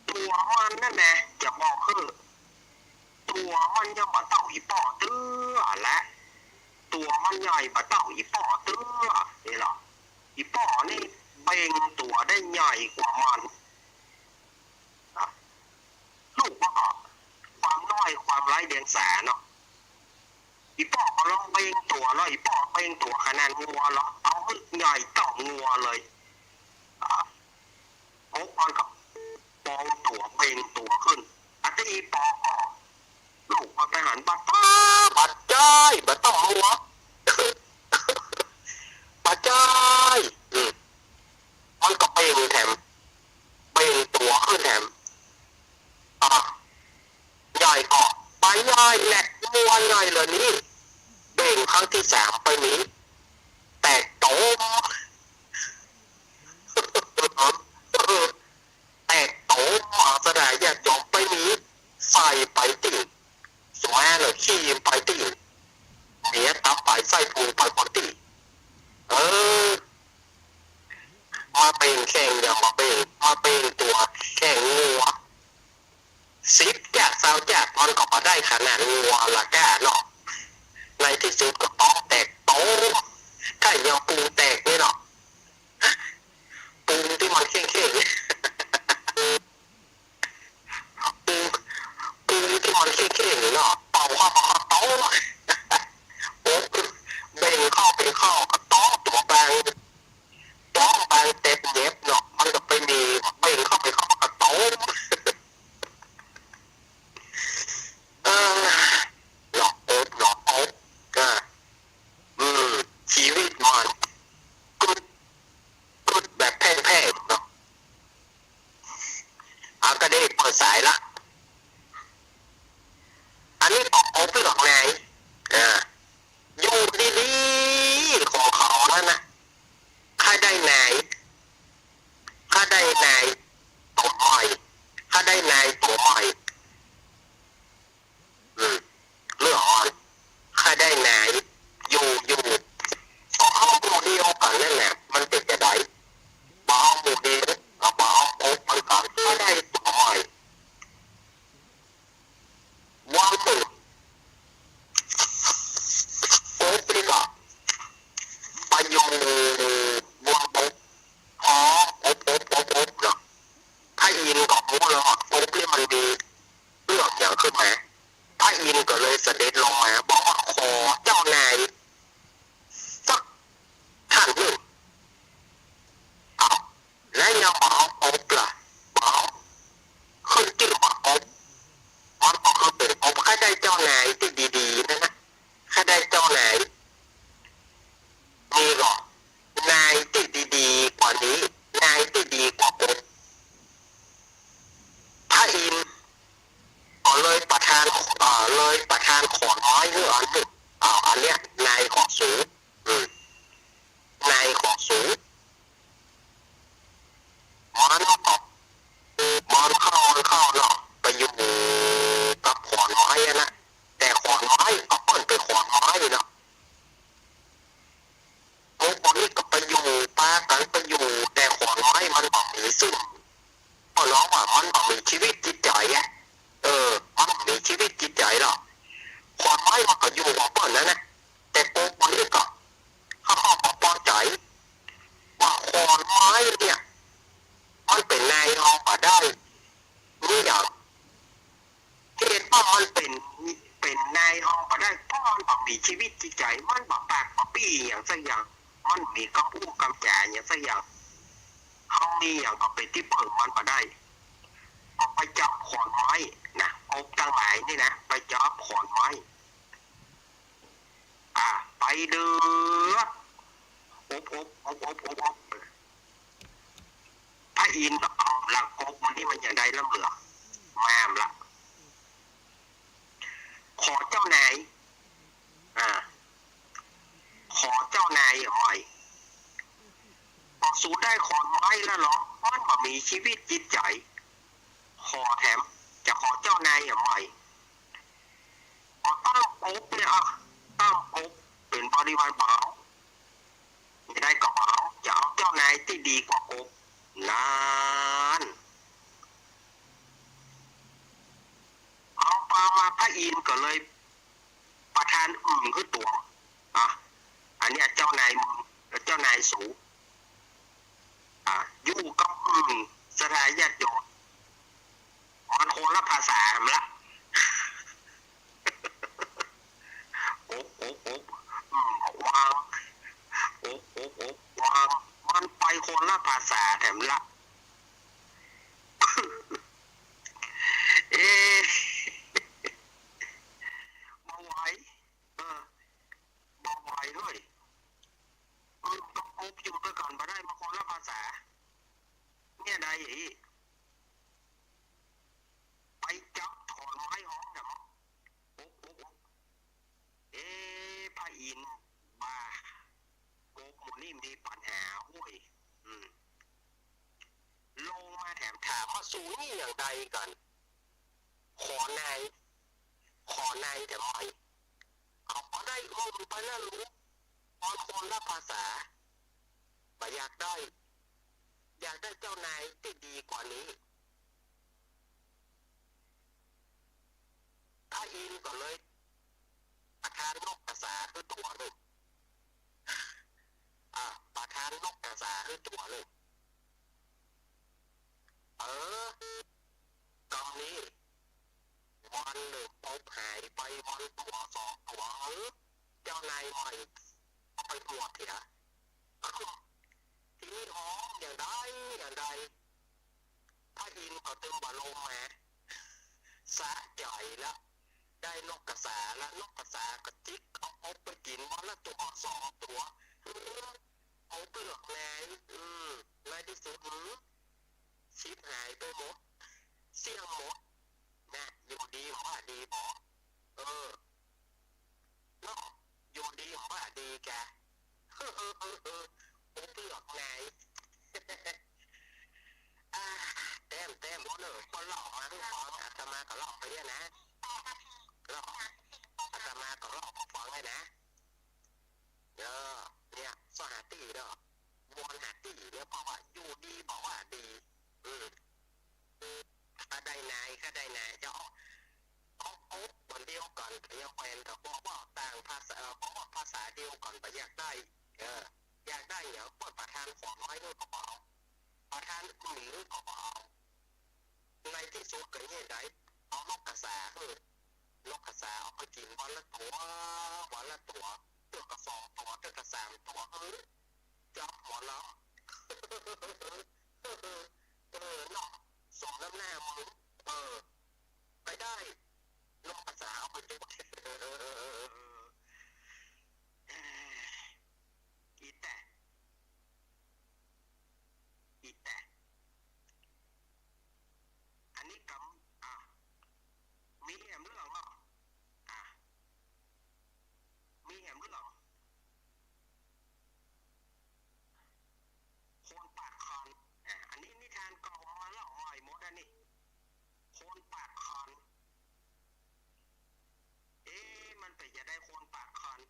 ตั๋วมันนั่นแหละ จะบอกหื้อ ตั๋วมันยังบ่เต้าอี่ป้อเตื้อแหละ ตั๋วมันใหญ่บ่เต้าอี่ป้อเตื้อ นี่เหรอ อี่ป้อนี่เบ่งตั๋วได้ใหญ่กว่ามัน อ่ะ ลูกมันก็ความน้อยความไร้เดียงสาเนาะ อี่ป้อก็ลองเบ่งตั๋วลอ อี่ป้อเบ่งตั๋วขนาดงัวลอ เอาหื้อใหญ่เต้างัวเลย อ่ะ กบมันก็ปองตั๋วเบ่งตั๋วขึ้น อะตี้อี่ป้อก็ ลูกมันไปหัน บ่าต๊า บ่าจ้อย บ่าต๊างัว บ่าจ้อย อืม มันก็เบ่งแถม เบ่งตั๋วขึ้นแถม อ่ะ ใหญ่ก็ บ่าใหญ่แหละ งัวใหญ่เหลือนี้ เบ่งครั้งตี้สามไปนี้ แตกโตม แตกโตมมาสะดายญาติโยมไปนี้ ใส่ไปตี้ สวยเลย ขี้ไปตี้ เมียตับไปไส้พุงไปคนตี้ เออ มาเบ่งแข่งอย่าง มาเบ่ง มาเบ่งตั๋วแข่งงัว สิบจ๊าด ซาวจ๊าด มันก็บ่ได้ขนาดงัวละก้าเนาะ ในตี้สุดก็ต๊องแตกโตม ถ้ายังปูงแตกนี่เนาะ ปูงตี้มันเข่งๆ ปูง ปูงตี้มันเข่งๆ เนาะ เป่าเข้ามาเข้าต๊อง โอ้ เบ่งเข้าเบ่งเข้าก็ต๊องตั๋วบาง ต๊องบางเต็บเย็บเนาะ มันก็ไปมีเบ่งเข้าไปเข้าก็ต๊อง เออ เนาะ โอ๊บเนาะ โอ บนบก ฮ้องอบอบอบอบเนาะ พระอินทร์ก็ฮู้แล้วว่าอบนี่มันมีเรื่องหยังขึ้นมา พระอินทร์ก็เลยเสด็จลงมาบอกว่า ขอเจ้านายสักท่านนึ่ง เอ้า แล้วยังบ่เอาอบล่ะ บ่เอา ขึ้นจื้อว่าอบ มันก็คือเป๋นอบ ข้าได้เจ้านายตี้ดีๆ นั่นนะ ข้าได้เจ้านาย มีก่อ นายตี้ดีๆ กว่านี้ นายตี้ดีกว่าอบ พระอินทร์ก็เลยประทาน เอ่อ เลยประทานขอนไม้หื้ออันนึ่ง เอา อันเนี้ย นายของสู อืม นายของสู มันก็ มันเข้า มันเข้าเนาะ ไปอยู่กับขอนไม้อะนะ แต่ขอนไม้ก็เปิ้นเป๋นขอนไม้เนาะ กบอันนี้ก็ไปอยู่ ปากั๋นไปอยู่ แต่ขอนไม้มันบ่มีซึ่ง เปิ้นฮ้องว่ามันบ่มีชีวิตจิตใจ๋อะ เออ มันบ่มีชีวิตจิตใจ๋หรอก ขอนไม้มันก็อยู่ของเปิ้นนั่นนะ แต่กบอันนี้ก็ เขาก็บ่ปอใจ๋ ว่าขอนไม้เนี่ย มันเป๋นนายเฮาบ่ได้ นี่หยัง เหตุว่ามันเป๋น เป๋นนายเฮาบ่ได้ เพราะมันบ่มีชีวิตจิตใจ๋ มันบ่ปากบ่ปี้หยังสักอย่าง มันบ่มีกำอู้กำจ๋าหยังสักอย่าง เฮามีหยังก็เป๋นตี้เปิ้งมันบ่ได้ ก็ไปจับขอนไม้นะ กบตังหลายนี่นะ ไปจับขอนไม้ อ่า ไปเด้อ อบอบอบอบอบอบ พระอินทร์ก็เอาละกบมันนี่มันยังได้ล้ำเหลือ มาละ ขอเจ้านาย อ่า ขอเจ้านายใหม่ บอกสูได้ขอนไม้แล้วเหรอ มันบ่มีชีวิตจิตใจ๋ ขอแถม จะขอเจ้านายใหม่ ก็ตั้งกบเนี่ย อ่ะ ตั้งกบเป๋นบริวารบ่าว บ่ได้ก็บ่าว จะเอาเจ้านายตี้ดีกว่ากบ นั้น เอาปามา พระอินทร์ก็เลยประทานอึ่งหื้อตั๋ว อ่ะ อันเนี้ยเจ้านายมึง เจ้านายสู อ่ะ อยู่กับอึ่ง ศรัทธาญาติโยม มันคนละภาษาแหมละ อบอบอบ อืม วาง อบอบอบ วาง มันไปคนละภาษาแถมละ เอ๊ะ บ่ไหว เออ บ่ไหวเฮ้ย อึ่งกับกบอยู่ตวยกั๋นบ่ได้ มันคนละภาษา เนี่ยใดอีก ไปจับขอนไม้ฮ้องแถม อบอบอบ เอ๊ะ พระอินทร์บ่า กบหมู่นี่มีปัญหาเว้ย อืม ลงมาแถมถามว่า สูนี่อย่างใดกั๋น ขอนาย ขอนายแถมใหม่ เขาก็ได้อึ่งไปแล้วลูก มันคนละภาษา บ่อยากได้ อยากได้เจ้านายตี้ดีกว่านี้ พระอินทร์ก็เลยประทานนกกระสาหื้อตั๋วนึ่ง อ่ะ ประทานนกกระสาหื้อตั๋วนึ่ง เออ กำนี้ วันนึ่งอบหายไปวันตั๋วสองตั๋ว เออ เจ้านายใหม่เอาไปตั๋วเสีย ทีนี้ฮ้องอย่างใดอย่างใด พระอินทร์ก็ตึงบ่าลงมา สะใจ๋ละ ได้นกกระสาละ นกกระสาก็จิกเอาอบไปกิ๋นวันละตั๋วสองตั๋ว เออ เอาเปลือกนาย อืม ในตี้สุด อืม ฉิบหายไปหมด เสี้ยงหมด นะ อยู่ดีบ่าดีบ่ เออ เนาะ อยู่ดีบ่าดีแก เออ เออ เออ เออ อบเปลือกนาย อ่า แต้ม แต้ม เนอะ ปอเล่ามาหื้อฟัง อาตมาก็เล่าไปเนี่ยนะ เล่า อาตมาก็เล่าหื้อฟังเนี่ยนะ เออ เนี่ย ซอหาตี้เนาะ วอนหาตี้เนี่ย เพราะว่าอยู่ดีบ่าดี อืม ข้าได้นาย ข้าได้นาย จะออก ออก ออกบ่อนเดียวกั๋น ก็ยังแขวนกับพวก พวกต่างภาษา เอ่อ พวกภาษาเดียวกั๋น บ่อยากได้ เออ อยากได้หยัง เปิ้นประทานขอน้อยหื้อก็บ่เอา ประทานหมีหื้อก็บ่เอา ในตี้สุดก็เยียะใด เอานกกระสาหื้อ นกกระสาเอาไปกิ๋นวันละตั๋ว วันละตั๋ว เตื้อก็สองตั๋ว เตื้อก็สามตั๋ว หื้อ จ๊อบหัวเราะ เออเนาะ สมน้ำหน้ามึง เออ ไปได้ นกกระสาเอาไปกิ๋น อีแต๊ อีแต๊ อันนี้กำ อ่ะ มีแหมเรื่องเนาะ อ่ะ มีแหมเรื่อง คนปากคอน อ่ะ อันนี้นิทานเก่าเอามาเล่าใหม่หมดอันนี้ คนปากคอน เอ๊ะ มันเป๋นจะใดคนปากคอน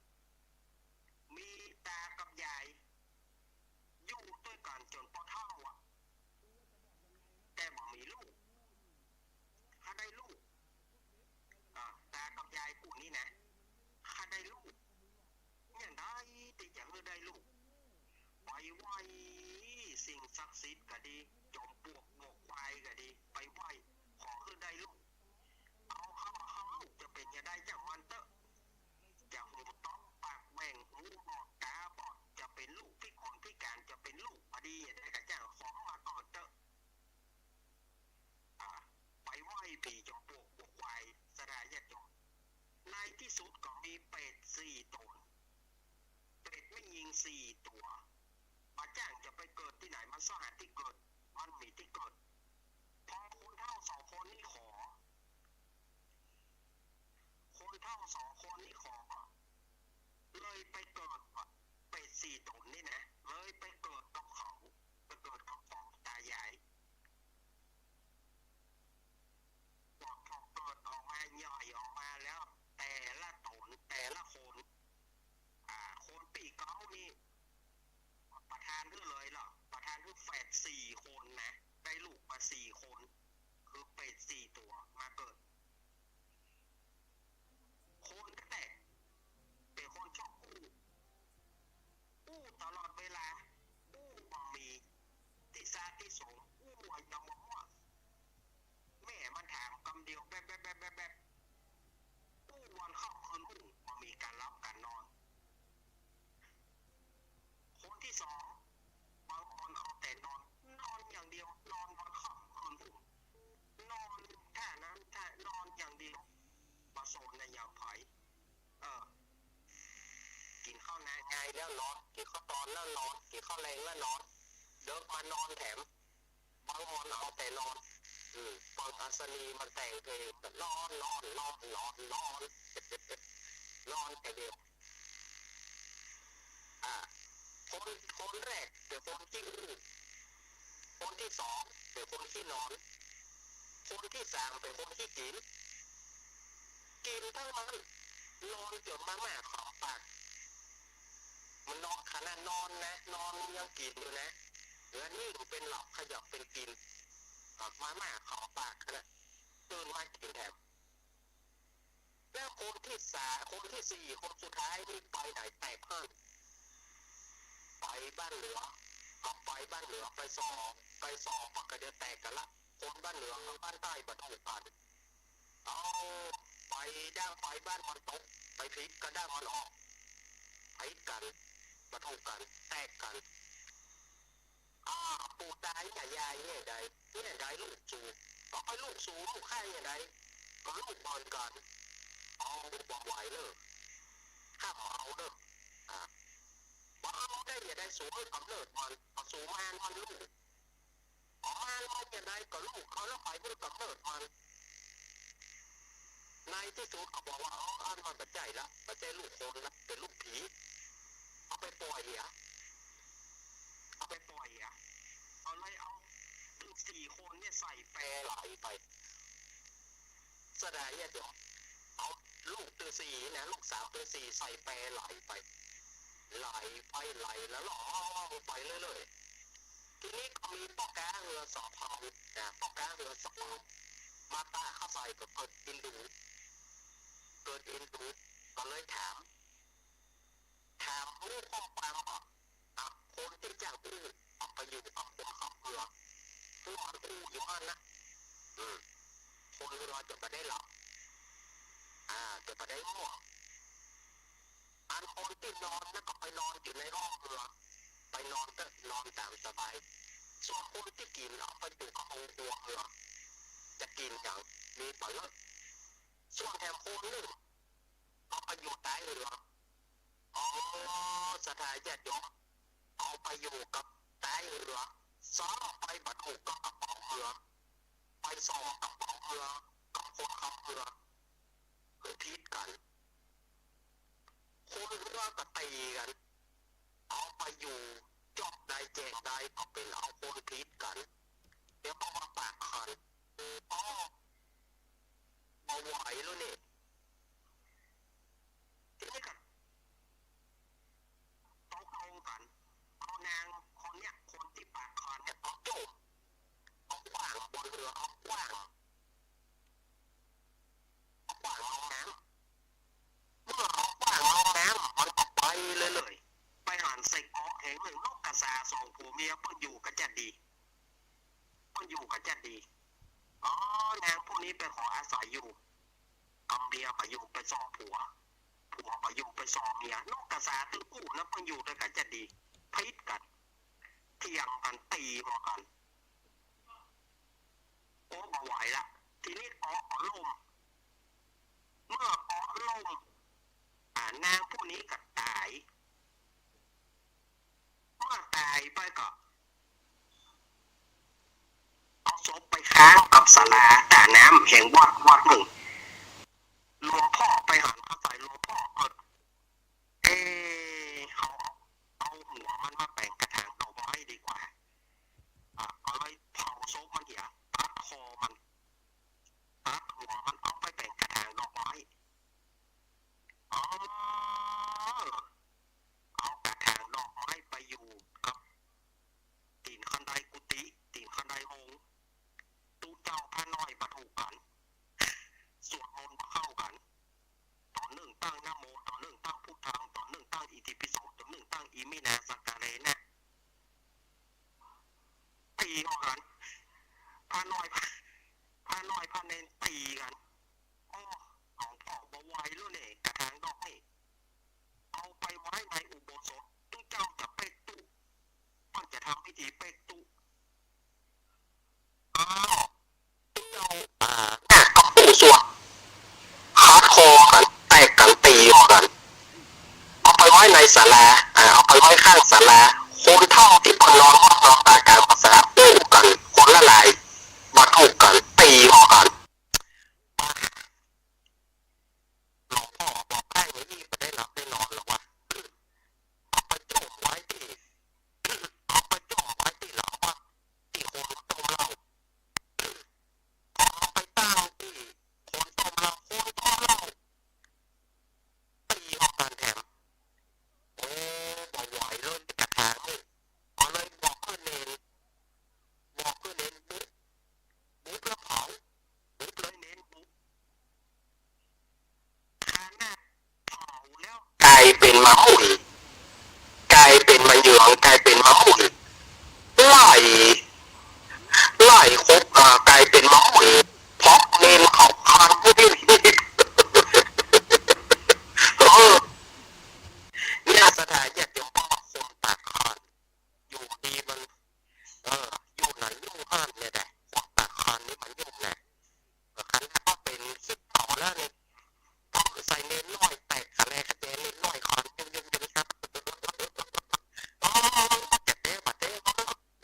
มีตากับยาย อยู่ตวยกั๋นจ๋นปอเฒ่าอะ แต่บ่มีลูก บ่ได้ลูก อ่า ตากับยายกู้นี้นะ บ่ได้ลูก อย่างใดตี้จะหื้อได้ลูก ไปไหว้สิ่งศักดิ์สิทธิ์ก็ดี จอมปลวกบวกควายก็ดี ไปไหว้ ขอหื้อได้ลูก เอาเข้า เอาเข้า ลูกจะเป๋นจะใดจ้างมันเต๊อะ จะหูต๋อกปากแหว่ง หูหนวกต๋าบอด จะเป๋นลูกพิกลพิก๋าน จะเป๋นลูกบ่ดีอย่างใดก็จ้าง ขอมาก่อนเต๊อะ อ่า ไปไหว้ผีจอมปลวกบวกควาย สดาญาติโยม ในตี้สุดก็มีเปรตสี่ต๋น เปรตแม่ญิงสี่ตั๋ว บ่าจ้างจะไปเกิดตี้ไหน มันเซาะหาตี้เกิด มันบ่มีตี้เกิด พอคนเฒ่าสองคนนี้ขอ คนเฒ่าสองคนนี้ขอ เลยไปเกิด เปรตสี่ต๋นนี่นะ เลยไปเกิดกับเขา ไปเกิดกับสองต๋ายาย พอ พอเกิดออกมา ย่อยออกมาแล้ว แต่ละต๋น แต่ละคน อ่า คนปี้เก๊านี่ ประทานหื้อเลยเนาะ ประทานหื้อแฝดสี่คนนะ ได้ลูกมาสี่คน คือเปรตสี่ตั๋วมาเกิด คนก็แต๊ เป๋นคนชอบอู้ อู้ตลอดเวลา อู้บ่มีตี้สาตี้สง อู้ว่ายังบ่ม่วง แม่มันถามกำเดียวแป๊บแป๊บแป๊บแป๊บแป๊บ อู้วันค่ำคืนฮุ่ง บ่มีก๋านหลับก๋านนอน คนตี้สอง บางคนเอาแต่นอน นอนอย่างเดียว นอนวันค่ำคืนฮุ่ง นอนท่านั้นท่า นอนอย่างเดียว บ่สนในอย่างใผ เออ กิ๋นข้าวนาไงแล้วนอน กิ๋นข้าวตอนแล้วนอน กิ๋นข้าวแลงแล้วนอน เดิกมานอนแถม บางคนเอาแต่นอน อืม บางอัศนีมันแต่งเพลง นอน นอน นอน นอน นอน นอนแต่เดียว อ่า คน คนแรกเป๋นคนขี้อู้ คนตี้สองเป๋นคนขี้นอน คนตี้สามเป๋นคนขี้กิ๋น กิ๋นตึงวัน นอนจ๋นมาม่าขาวปาก มันนอนขนาดนอนนะ นอนยังกิ๋นอยู่นะ แล้วนี่เป๋นหลับขยับเป๋นกิ๋น มาม่าขาวปากนะ ตื่นมากิ๋นแถม แล้วคนตี้สาม คนตี้สี่ คนสุดท้ายนี่ไปไหนแตกหั้น ไปบ้านเหลือ ก็ไปบ้านเหลือ ไปส่อ ไปส่อ ปะกะเดียวแตกกั๋นละ คนบ้านเหนือกับบ้านใต้บ่ถูกกั๋น เอา ไปด้างไปบ้านมันตก ไปผิดกับด้านมันออก ผิดกั๋น บ่ถูกกั๋น แตกกั๋น อ้า ปู่ต๋าย ยาย เยียะใด เยียะใดลูกสู ก็ไปลูกสู ลูกข้าเยียะใด ก็ลูกบ่อนกั๋น เอา บ่ไหวเน่อ ข้าบ่เอาเน่อ อ่า บ่เอาได้เยียะใด สูหื้อกำเนิดมัน ก็สูมานมันลูก ก็มานมันเยียะใด ก็ลูกเขาแล้วไปหื้อกำเนิดมัน ในตี้สุดก็บอกว่า อ๋อ อันมันบ่ใจ้ละ บ่ใจ้ลูกคนละ เป๋นลูกผี เอาไปป่อยเหีย เอาไปป่อยเหีย เอาเลยเอาตึงสี่คนเนี่ยใส่แปไหลไป สดาญาติโยม เอาลูกตึงสี่นะ ลูกสาวตึงสี่ใส่แปไหลไป ไหลไปไหลแล้วล่องไปเรื่อยๆ ทีนี้ก็มีป้อก๊าเฮือสองเผ่านะ ป้อก๊าเฮือสองเผ่า มาต้าเข้าใส่ก็เกิดอินดู เกิดอินดู ก็เลยถาม ถามฮู้ข้อความบ่ อ่ะ อยู่กับคนขับเฮือ คือมันอู้อยู่หั้นนะ อืม คนเฮือจะบ่ได้หลับ อ่า จะบ่ได้ง่วง อันคนตี้นอนนะก็ไปนอนอยู่ในห้องเฮือ ไปนอนเต๊อะ นอนต๋ามสบาย ส่วนคนตี้กิ๋นเอาไปอยู่กับโฮงครัวเฮือ จะกิ๋นหยังมีไปเลย ส่วนแถมคนนึ่งก็ไปอยู่ใต้เฮือ อ๋อ ศรัทธาญาติโยม เอาไปอยู่กับใต้เฮือ ซ้ำไปบ่ถูกกับกระเป๋าเฮือ ไปส่องกระเป๋าเฮือ กับคนขับเฮือ คือผิดกั๋น คนเฮือก็ตี๋กั๋น เอาไปอยู่จอบได้แจ้งได้ก็เป๋นเอาคนผิดกั๋น เดี๋ยวก็มาปากขัน อ้อ บ่ไหวแล้วนี่ ทีนี้ก็ตกลงกั๋น เอานางคนเนี้ย คนตี้ปากขันเนี่ย เอาโจ้ม เอาขว้างบนเฮือ เอาขว้าง เอาขว้างลงน้ำ เมื่อเอาขว้างลงน้ำ มันก็ไปเลยเลย ไปหันใส่เกาะแห่งนึ่ง นกกระสาสองผัวเมียเปิ้นอยู่กั๋นจะดี เปิ้นอยู่กั๋นจะดี อ๋อ นางผู้นี้ไปขออาศัยอยู่ กับเมียบ่อยู่ไปส่องผัว ผัวบ่อยู่ไปส่องเมีย นกกระสาตึงอู้นะ เปิ้นอยู่ตวยกั๋นจะดี ผิดกั๋น เถียงกั๋น ตี๋หัวกั๋น โอ้ บ่ไหวละ ทีนี้เกาะก็ล่ม เมื่อเกาะล่ม อ่า นางผู้นี้ก็ต๋าย เมื่อต๋ายไปก็ เอาศพไปค้างกับศาลาต๋าน้ำแห่งวัดวัดนึ่ง หลวงพ่อไปหันเข้าใส่หลวงพ่อก็ เอ๊ะ เอา เอาหัวมันมาแป๋งกระถางดอกไม้ดีกว่า อ่ะ ก็เลยเผาศพมันเหีย ตัดคอมัน ตัดหัวมันเอาไปแป๋งกระถางดอกไม้ อ๋อ เอากระถางดอกไม้ไปอยู่กับตี๋นคันไดกุฏิ ตี๋นคันไดโฮง ตุ๊เจ้าพระน้อยบ่ถูกกั๋น สวดมนต์บ่เข้ากั๋น ต๋อนนึ่งตั้งนะโม ต๋อนนึ่งตั้งพุทธัง ต๋อนนึ่งตั้งอิติปิโส ต๋อนนึ่งตั้งอิมินาสังกาเรนะ ตี๋หัวกั๋น พระน้อย พระน้อยพระเณรตี๋กั๋น อ้อ หลวงพ่อบ่ไหวแล้วเนี่ย กระถางดอกนี่ เอาไปไว้ในอุโบสถ ตุ๊เจ้าจะเป๊กตุ๊ เปิ้นจะทำพิธีเป๊กตุ๊ อ้าว ตุ๊เจ้า อ่า นาคกับปู่สวด ฮาร์ดคอร์กั๋น แตกกั๋น ตี๋หัวกั๋น เอาไปไว้ในศาลา อ่า เอาไปไว้ข้างศาลา คนเฒ่าตี้เปิ้นนอนฮอดนอนต๋ายก๋างภาษาอู้กั๋น คนละลาย บ่ถูกกั๋น ตี๋หัวกั๋น หลวงพ่อบอกได้ไว้นี่ บ่ได้หลับได้นอนแล้ววะ เอาไปโจ้มไว้ตี้ เอาไปโจ้มไว้ตี้หลังวัด ตี้คนต้มเหล้า เอาไปตั้งตี้คนต้มเหล้า คนต้มเหล้า ตี๋หัวกั๋นแถม โอ้ บ่ไหวแล้วกระถางนี่ ก็เลยบอกหื้อเณร บอกหื้อเณรบุบ บุบแล้วเผา บุบเลยเณรบุบ ขนาดเผาแล้วก๋ายเป๋นหมาหมุย ก๋ายเป๋นหมาเหยือง ก๋ายเป๋นหมาหมุย ไหล ไหลครบ อ่า ก๋ายเป๋นหมาหมุย เพราะเณรเขาคาน เออ เนี่ย ศรัทธาญาติโยม เพราะว่าคนปากคาน อยู่ดีมัน เออ อยู่ไหนอยู่หั้นเนี่ยแหละ คนปากคานนี่มันยุ่งนะ ก็คันว่าเป๋นสิบต่อแล้วนี่ ต้องใส่เณรน้อยแตกขะแลขะแจเณรน้อยคานยุ่งๆๆ ครับ อ๋อ จะเต๊ะบ่เต๊ะ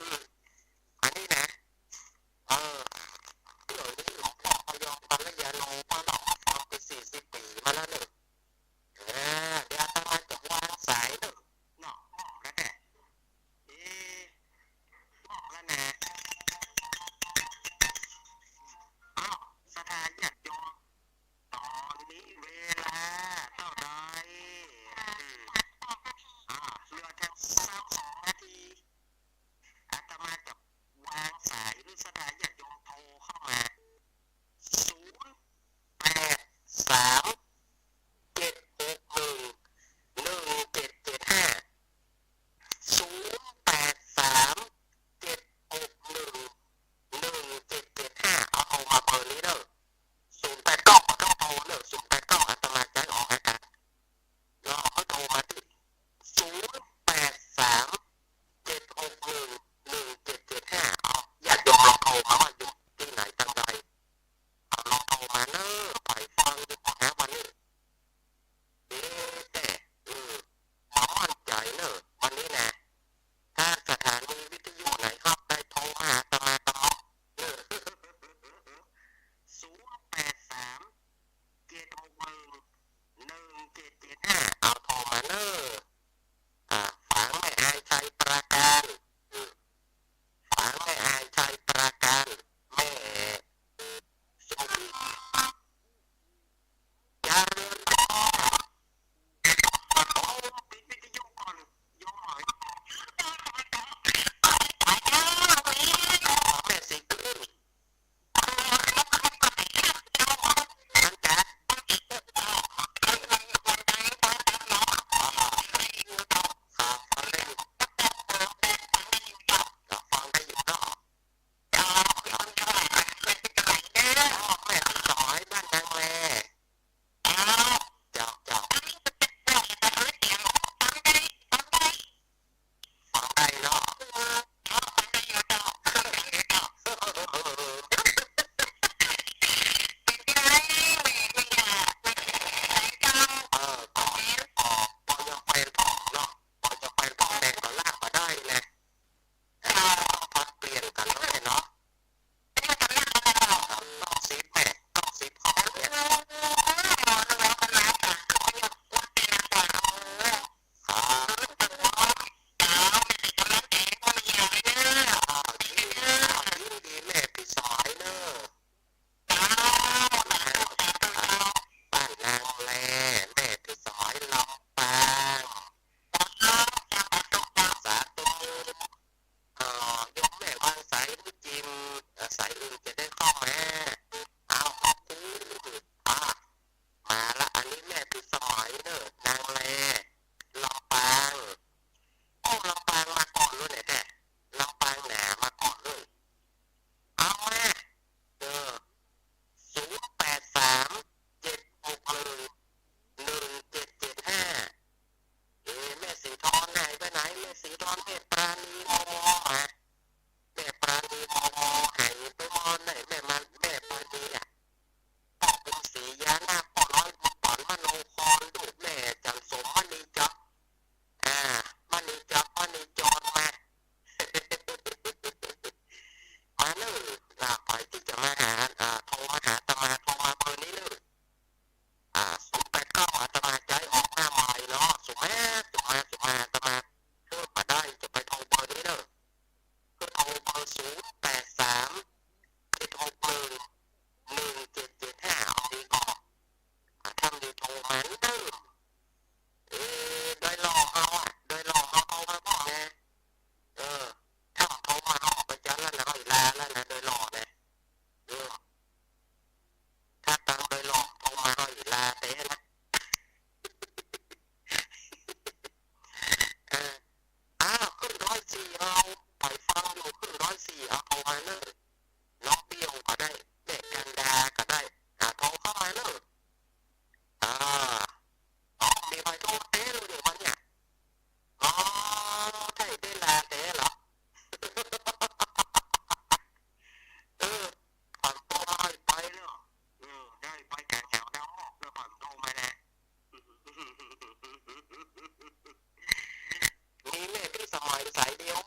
อืม อันนี้นะ เออ เดี๋ยวนี้หลวงพ่อก็ยอมตอนแร มาเน่อ น้องเปี้ยวก็ได้ แม่กันดาก็ได้ อ่า โทรเข้ามาเน่อ อ่า อ๋อ มีใผโทรเต๊อะเลยเนี่ยวันเนี่ย อ๋อ ใจ้เต๊อะลาเต๊อะเหรอ เออ ผ่อนโทรมาไปเน่อ เออ ได้ไปแถวแถวดาวมอกแล้วผ่อนโทรมาแล มีแม่พิสมัยสายเดียว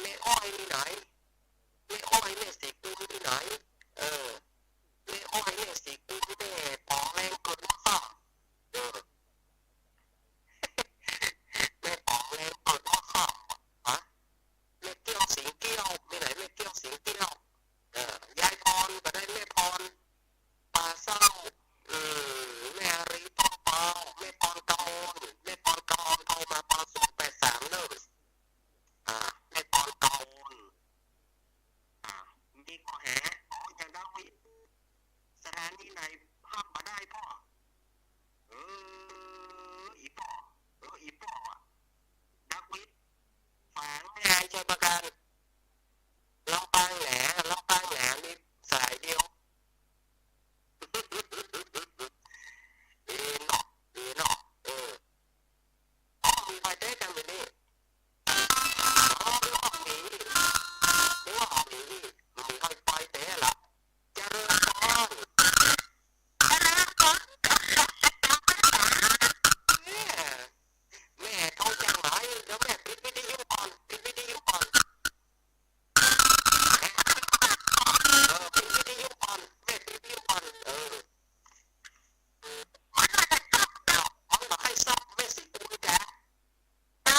แม่อ้อยมีไหน แม่อ้อยแม่ศรีกุลมีไหน เออ แม่อ้อยแม่ศรีกุล แม่ป๋องแรงเกิดมะค่ำ เออ แม่ป๋องแรงเกิดมะค่ำ ฮะ แม่เกี้ยวสิงเกี้ยว มีไหนแม่เกี้ยวสิงเกี้ยว เออ ยายพรก็ได้ แม่พร ป่าเศร้า อืม แม่อารีต้นเปา แม่พรกมล แม่พรกมลโทรมาปอศูนย์แปดสามเน่อ อ่า แม่พรกมล อ่า มีข้อแห อ๋อ อย่างดาวิด สถานีไหนห้ามบ่ได้ป้อ เออ อีป้อ เออ อีป้ออะ ดาวิด ฝางแม่อายชัยประการ ลำปางแหน ลำปางแหน มีสายเดียว เอเนาะ เอเนาะ เออ อ๋อ มีใผเต๊อะกั๋นมื้อนี้ อ๋อ นึกว่าบ่มี นึกว่าบ่มี บ่มีใผไปเต๊อะละ เจริญพร เจริญพร แม่ แม่โทรจังหลาย เดี๋ยวแม่ปิดวิทยุก่อน ปิดวิทยุก่อน เออ ปิดวิทยุก่อน แม่ปิดวิทยุก่อน เออ มันบ่ใค่ซอบ แม่ศรีกุลจ๋า เอ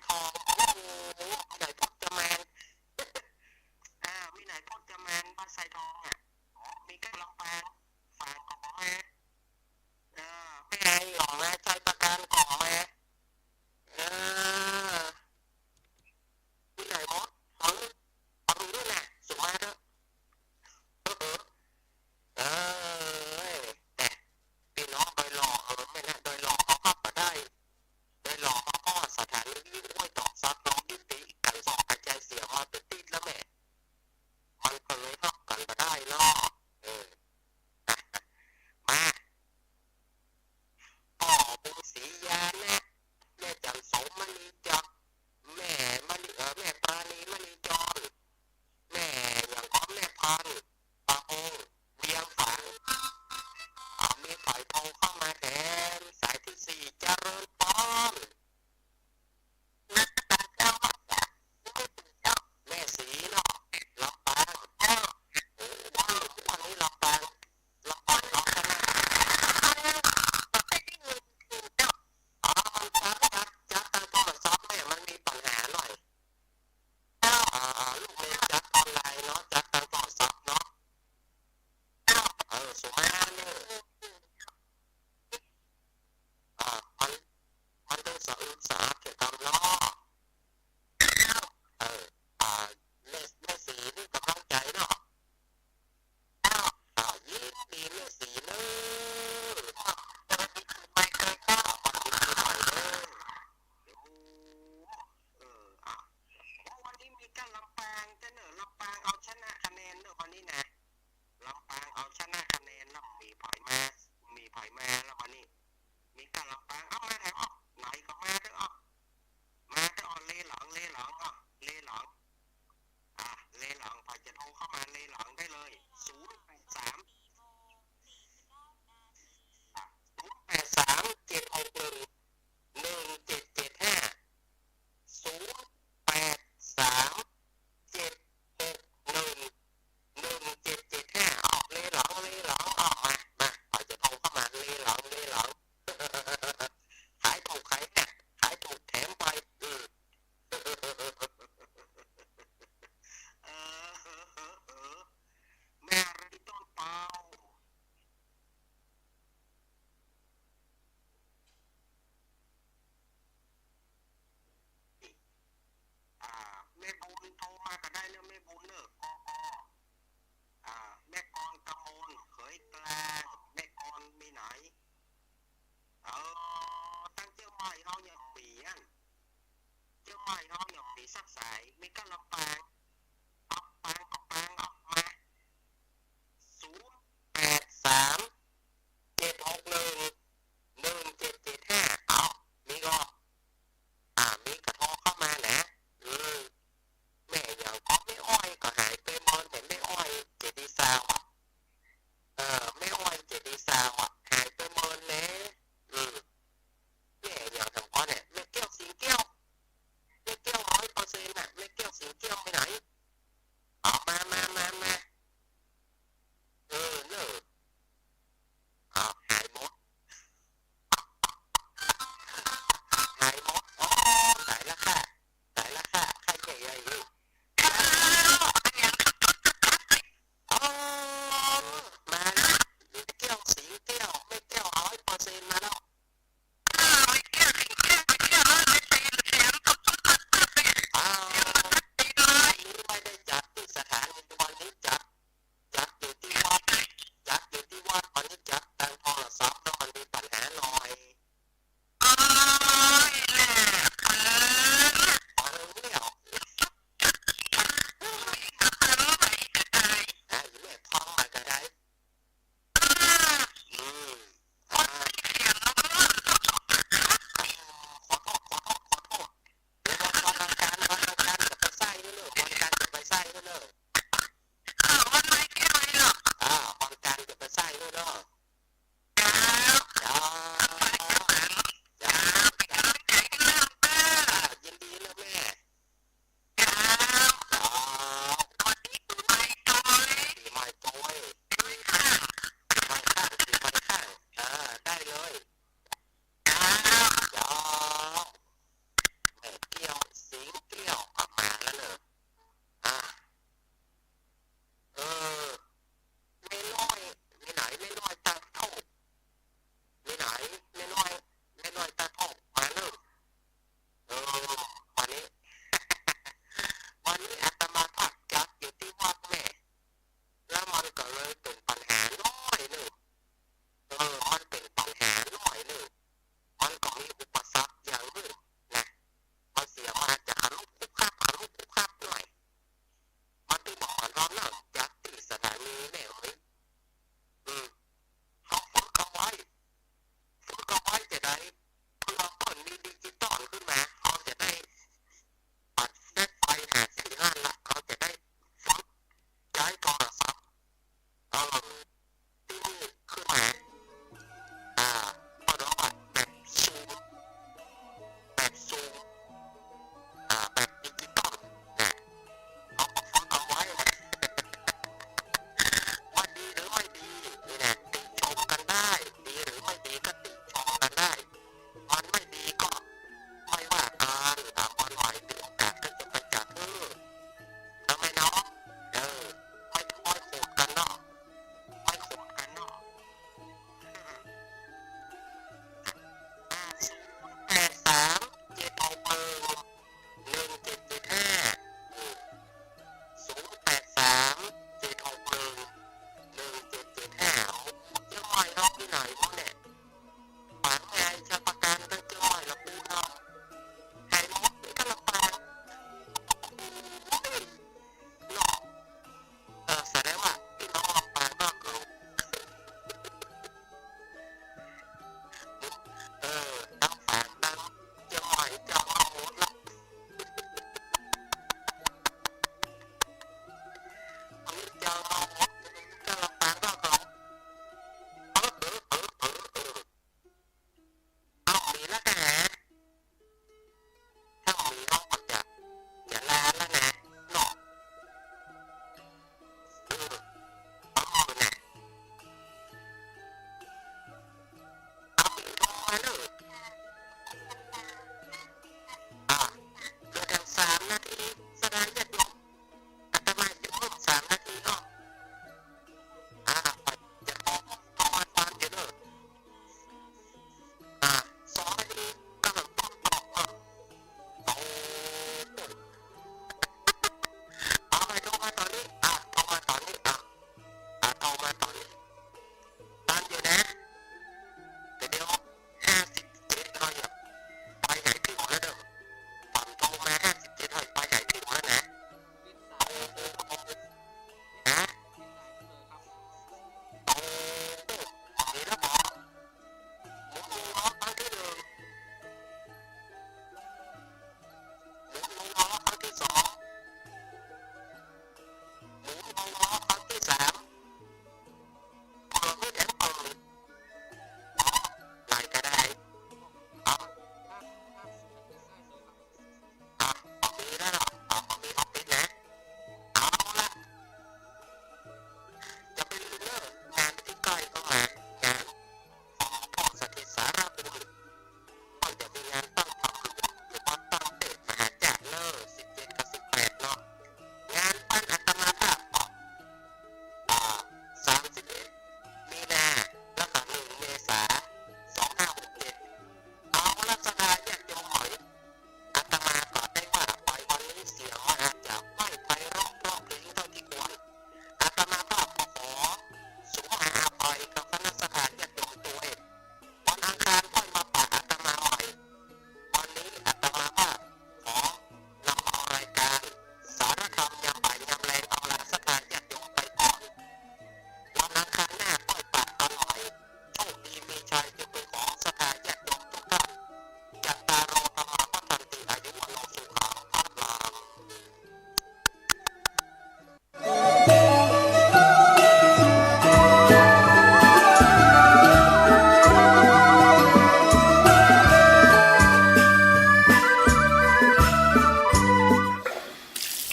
ทอง โอ้โห มีไหนพจมาน อ่า มีไหนพจมานบ้านไซทองอ่ะ อ๋อ มีก้าลำปาง ฝางก็บ่มา เออ แม่ไอ้หย่องนะ ชัยประการก็มา เออ มีไหนหมด ฟัง ฟังด้วยนะ สุมาเถอะ เออ เออ แต่ ปี้น้องดอยหล่อ เออ แม่นะ ดอยหล่อเขาก็บ่ได้ ดอยหล่อเขาก็สถานีวิทยุห้วยตอกซับลงยุติกั๋นสองกระจายเสียงมาติดๆ แล้วแม่ มันก็เลยฮับกั๋นบ่ได้เนาะ เออ มา ป้อบุญศรีญาณนะ แม่จันทร์โสมมณีจักร แม่มณี เอ่อ แม่ปราณีมณีจร แม่หยังก็ แม่พันธุ์ ประพงษ์ เวียงฝาง อ่า มีใผโทรเข้ามาแถม สายตี้สี่ เจริญพร แม่ศรีเนาะ ลำปาง โอ้ วันนี้ลำปาง ลำปางเอาชนะ อ๋อ มันจั๊ด จั๊ด จั๊ดตางโทรศัพท์แม่ มันมีปัญหาหน่อย อ่า อ่า ลูกแม่จั๊ดออนไลน์เนาะ จั๊ดตางโทรศัพท์เนาะ เออ สุมาเนี่ย อ่า มัน มันต้องสะอึกสะอักเกี่ยวกับเนาะ เออ อ่า แม่ แม่ศรีนี่ก๋ำลังใจ๋เนาะ อ่า ยินดีแม่ศรีเนาะ อ่า วันนี้ปีใหม่เนาะ เออ อ่ะ โอ้ วันนี้มีก้าลำปางจ้ะเนาะ ลำปางเอาชนะคะแนนเนาะวันนี้นะ ลำปางเอาชนะคะแนนแล้ว มีใผมา มีใผมาแล้ววันนี้ มีก้าลำปาง เอามาแถวออก ไหนก็มาเถอะออก มาเถอะออก เลหลอง เลหลองออก เลหลอง อ่ะ เลหลอง ใผจะโทรเข้ามาเลหลองได้เลย ศูนย์แปดสาม อ่ะ ศูนย์แปดสาม เจ็ดหกหนึ่ง หนึ่งเจ็ดเจ็ดห้า ศูนย์แปดสาม เจ็ดหกหนึ่ง หนึ่งเจ็ดเจ็ดห้า ออกเลหลอง เลหลอง ออกมา มา ใผจะโทรเข้ามา เลหลอง เลหลอง ขายถูก ขายแถม ขายถูกแถมไป อืม เออ เออ เออ เออ แม่รีต้นเปา อ่า แม่บุญโทรมาก็ได้เนาะ แม่บุญเนาะ กก อ่า แม่กร กมล เขยกลาง แม่กร มีไหน เออ ตังเจียงใหม่เฮายังมีอัน เจียงใหม่เฮายังมีสักสาย มีก้าลำปาง ลำปางก็ปางออกมา ศูนย์แปดสาม เจ็ดหกหนึ่ง หนึ่งเจ็ดเจ็ดห้า เอา มีก็ อ่า มีก็โทรเข้ามานะ อืม แม่หยังก็ แม่อ้อยก็หายไปเมิน แต่แม่อ้อยเจดีย์ซาวน์อะ เออ แม่อ้อยเจดีย์ซาวน์อะ หายไปเมินแล อืม แม่หยังแถมก่อนเนี่ย แม่แก้วสิงแก้ว แม่แก้วร้อยเปอร์เซ็นต์น่ะ แม่แก้วสิงแก้วไปไหน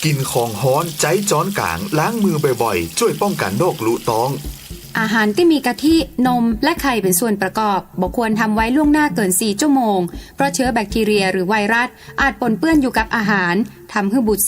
กิ๋นของฮ้อน ใจ๊จ๊อนก๋าง ล้างมือบ่อยๆ จ้วยป้องกั๋นโรคลุต๊อง อาหารตี้มีกะทิ นม และไข่เป๋นส่วนประกอบ บ่ควรทำไว้ล่วงหน้าเกิ๋นสี่ชั่วโมง เพราะเจื๊อแบคทีเรียหรือไวรัสอาจปนเปื้อนอยู่กับอาหาร ทำหื้อบุตร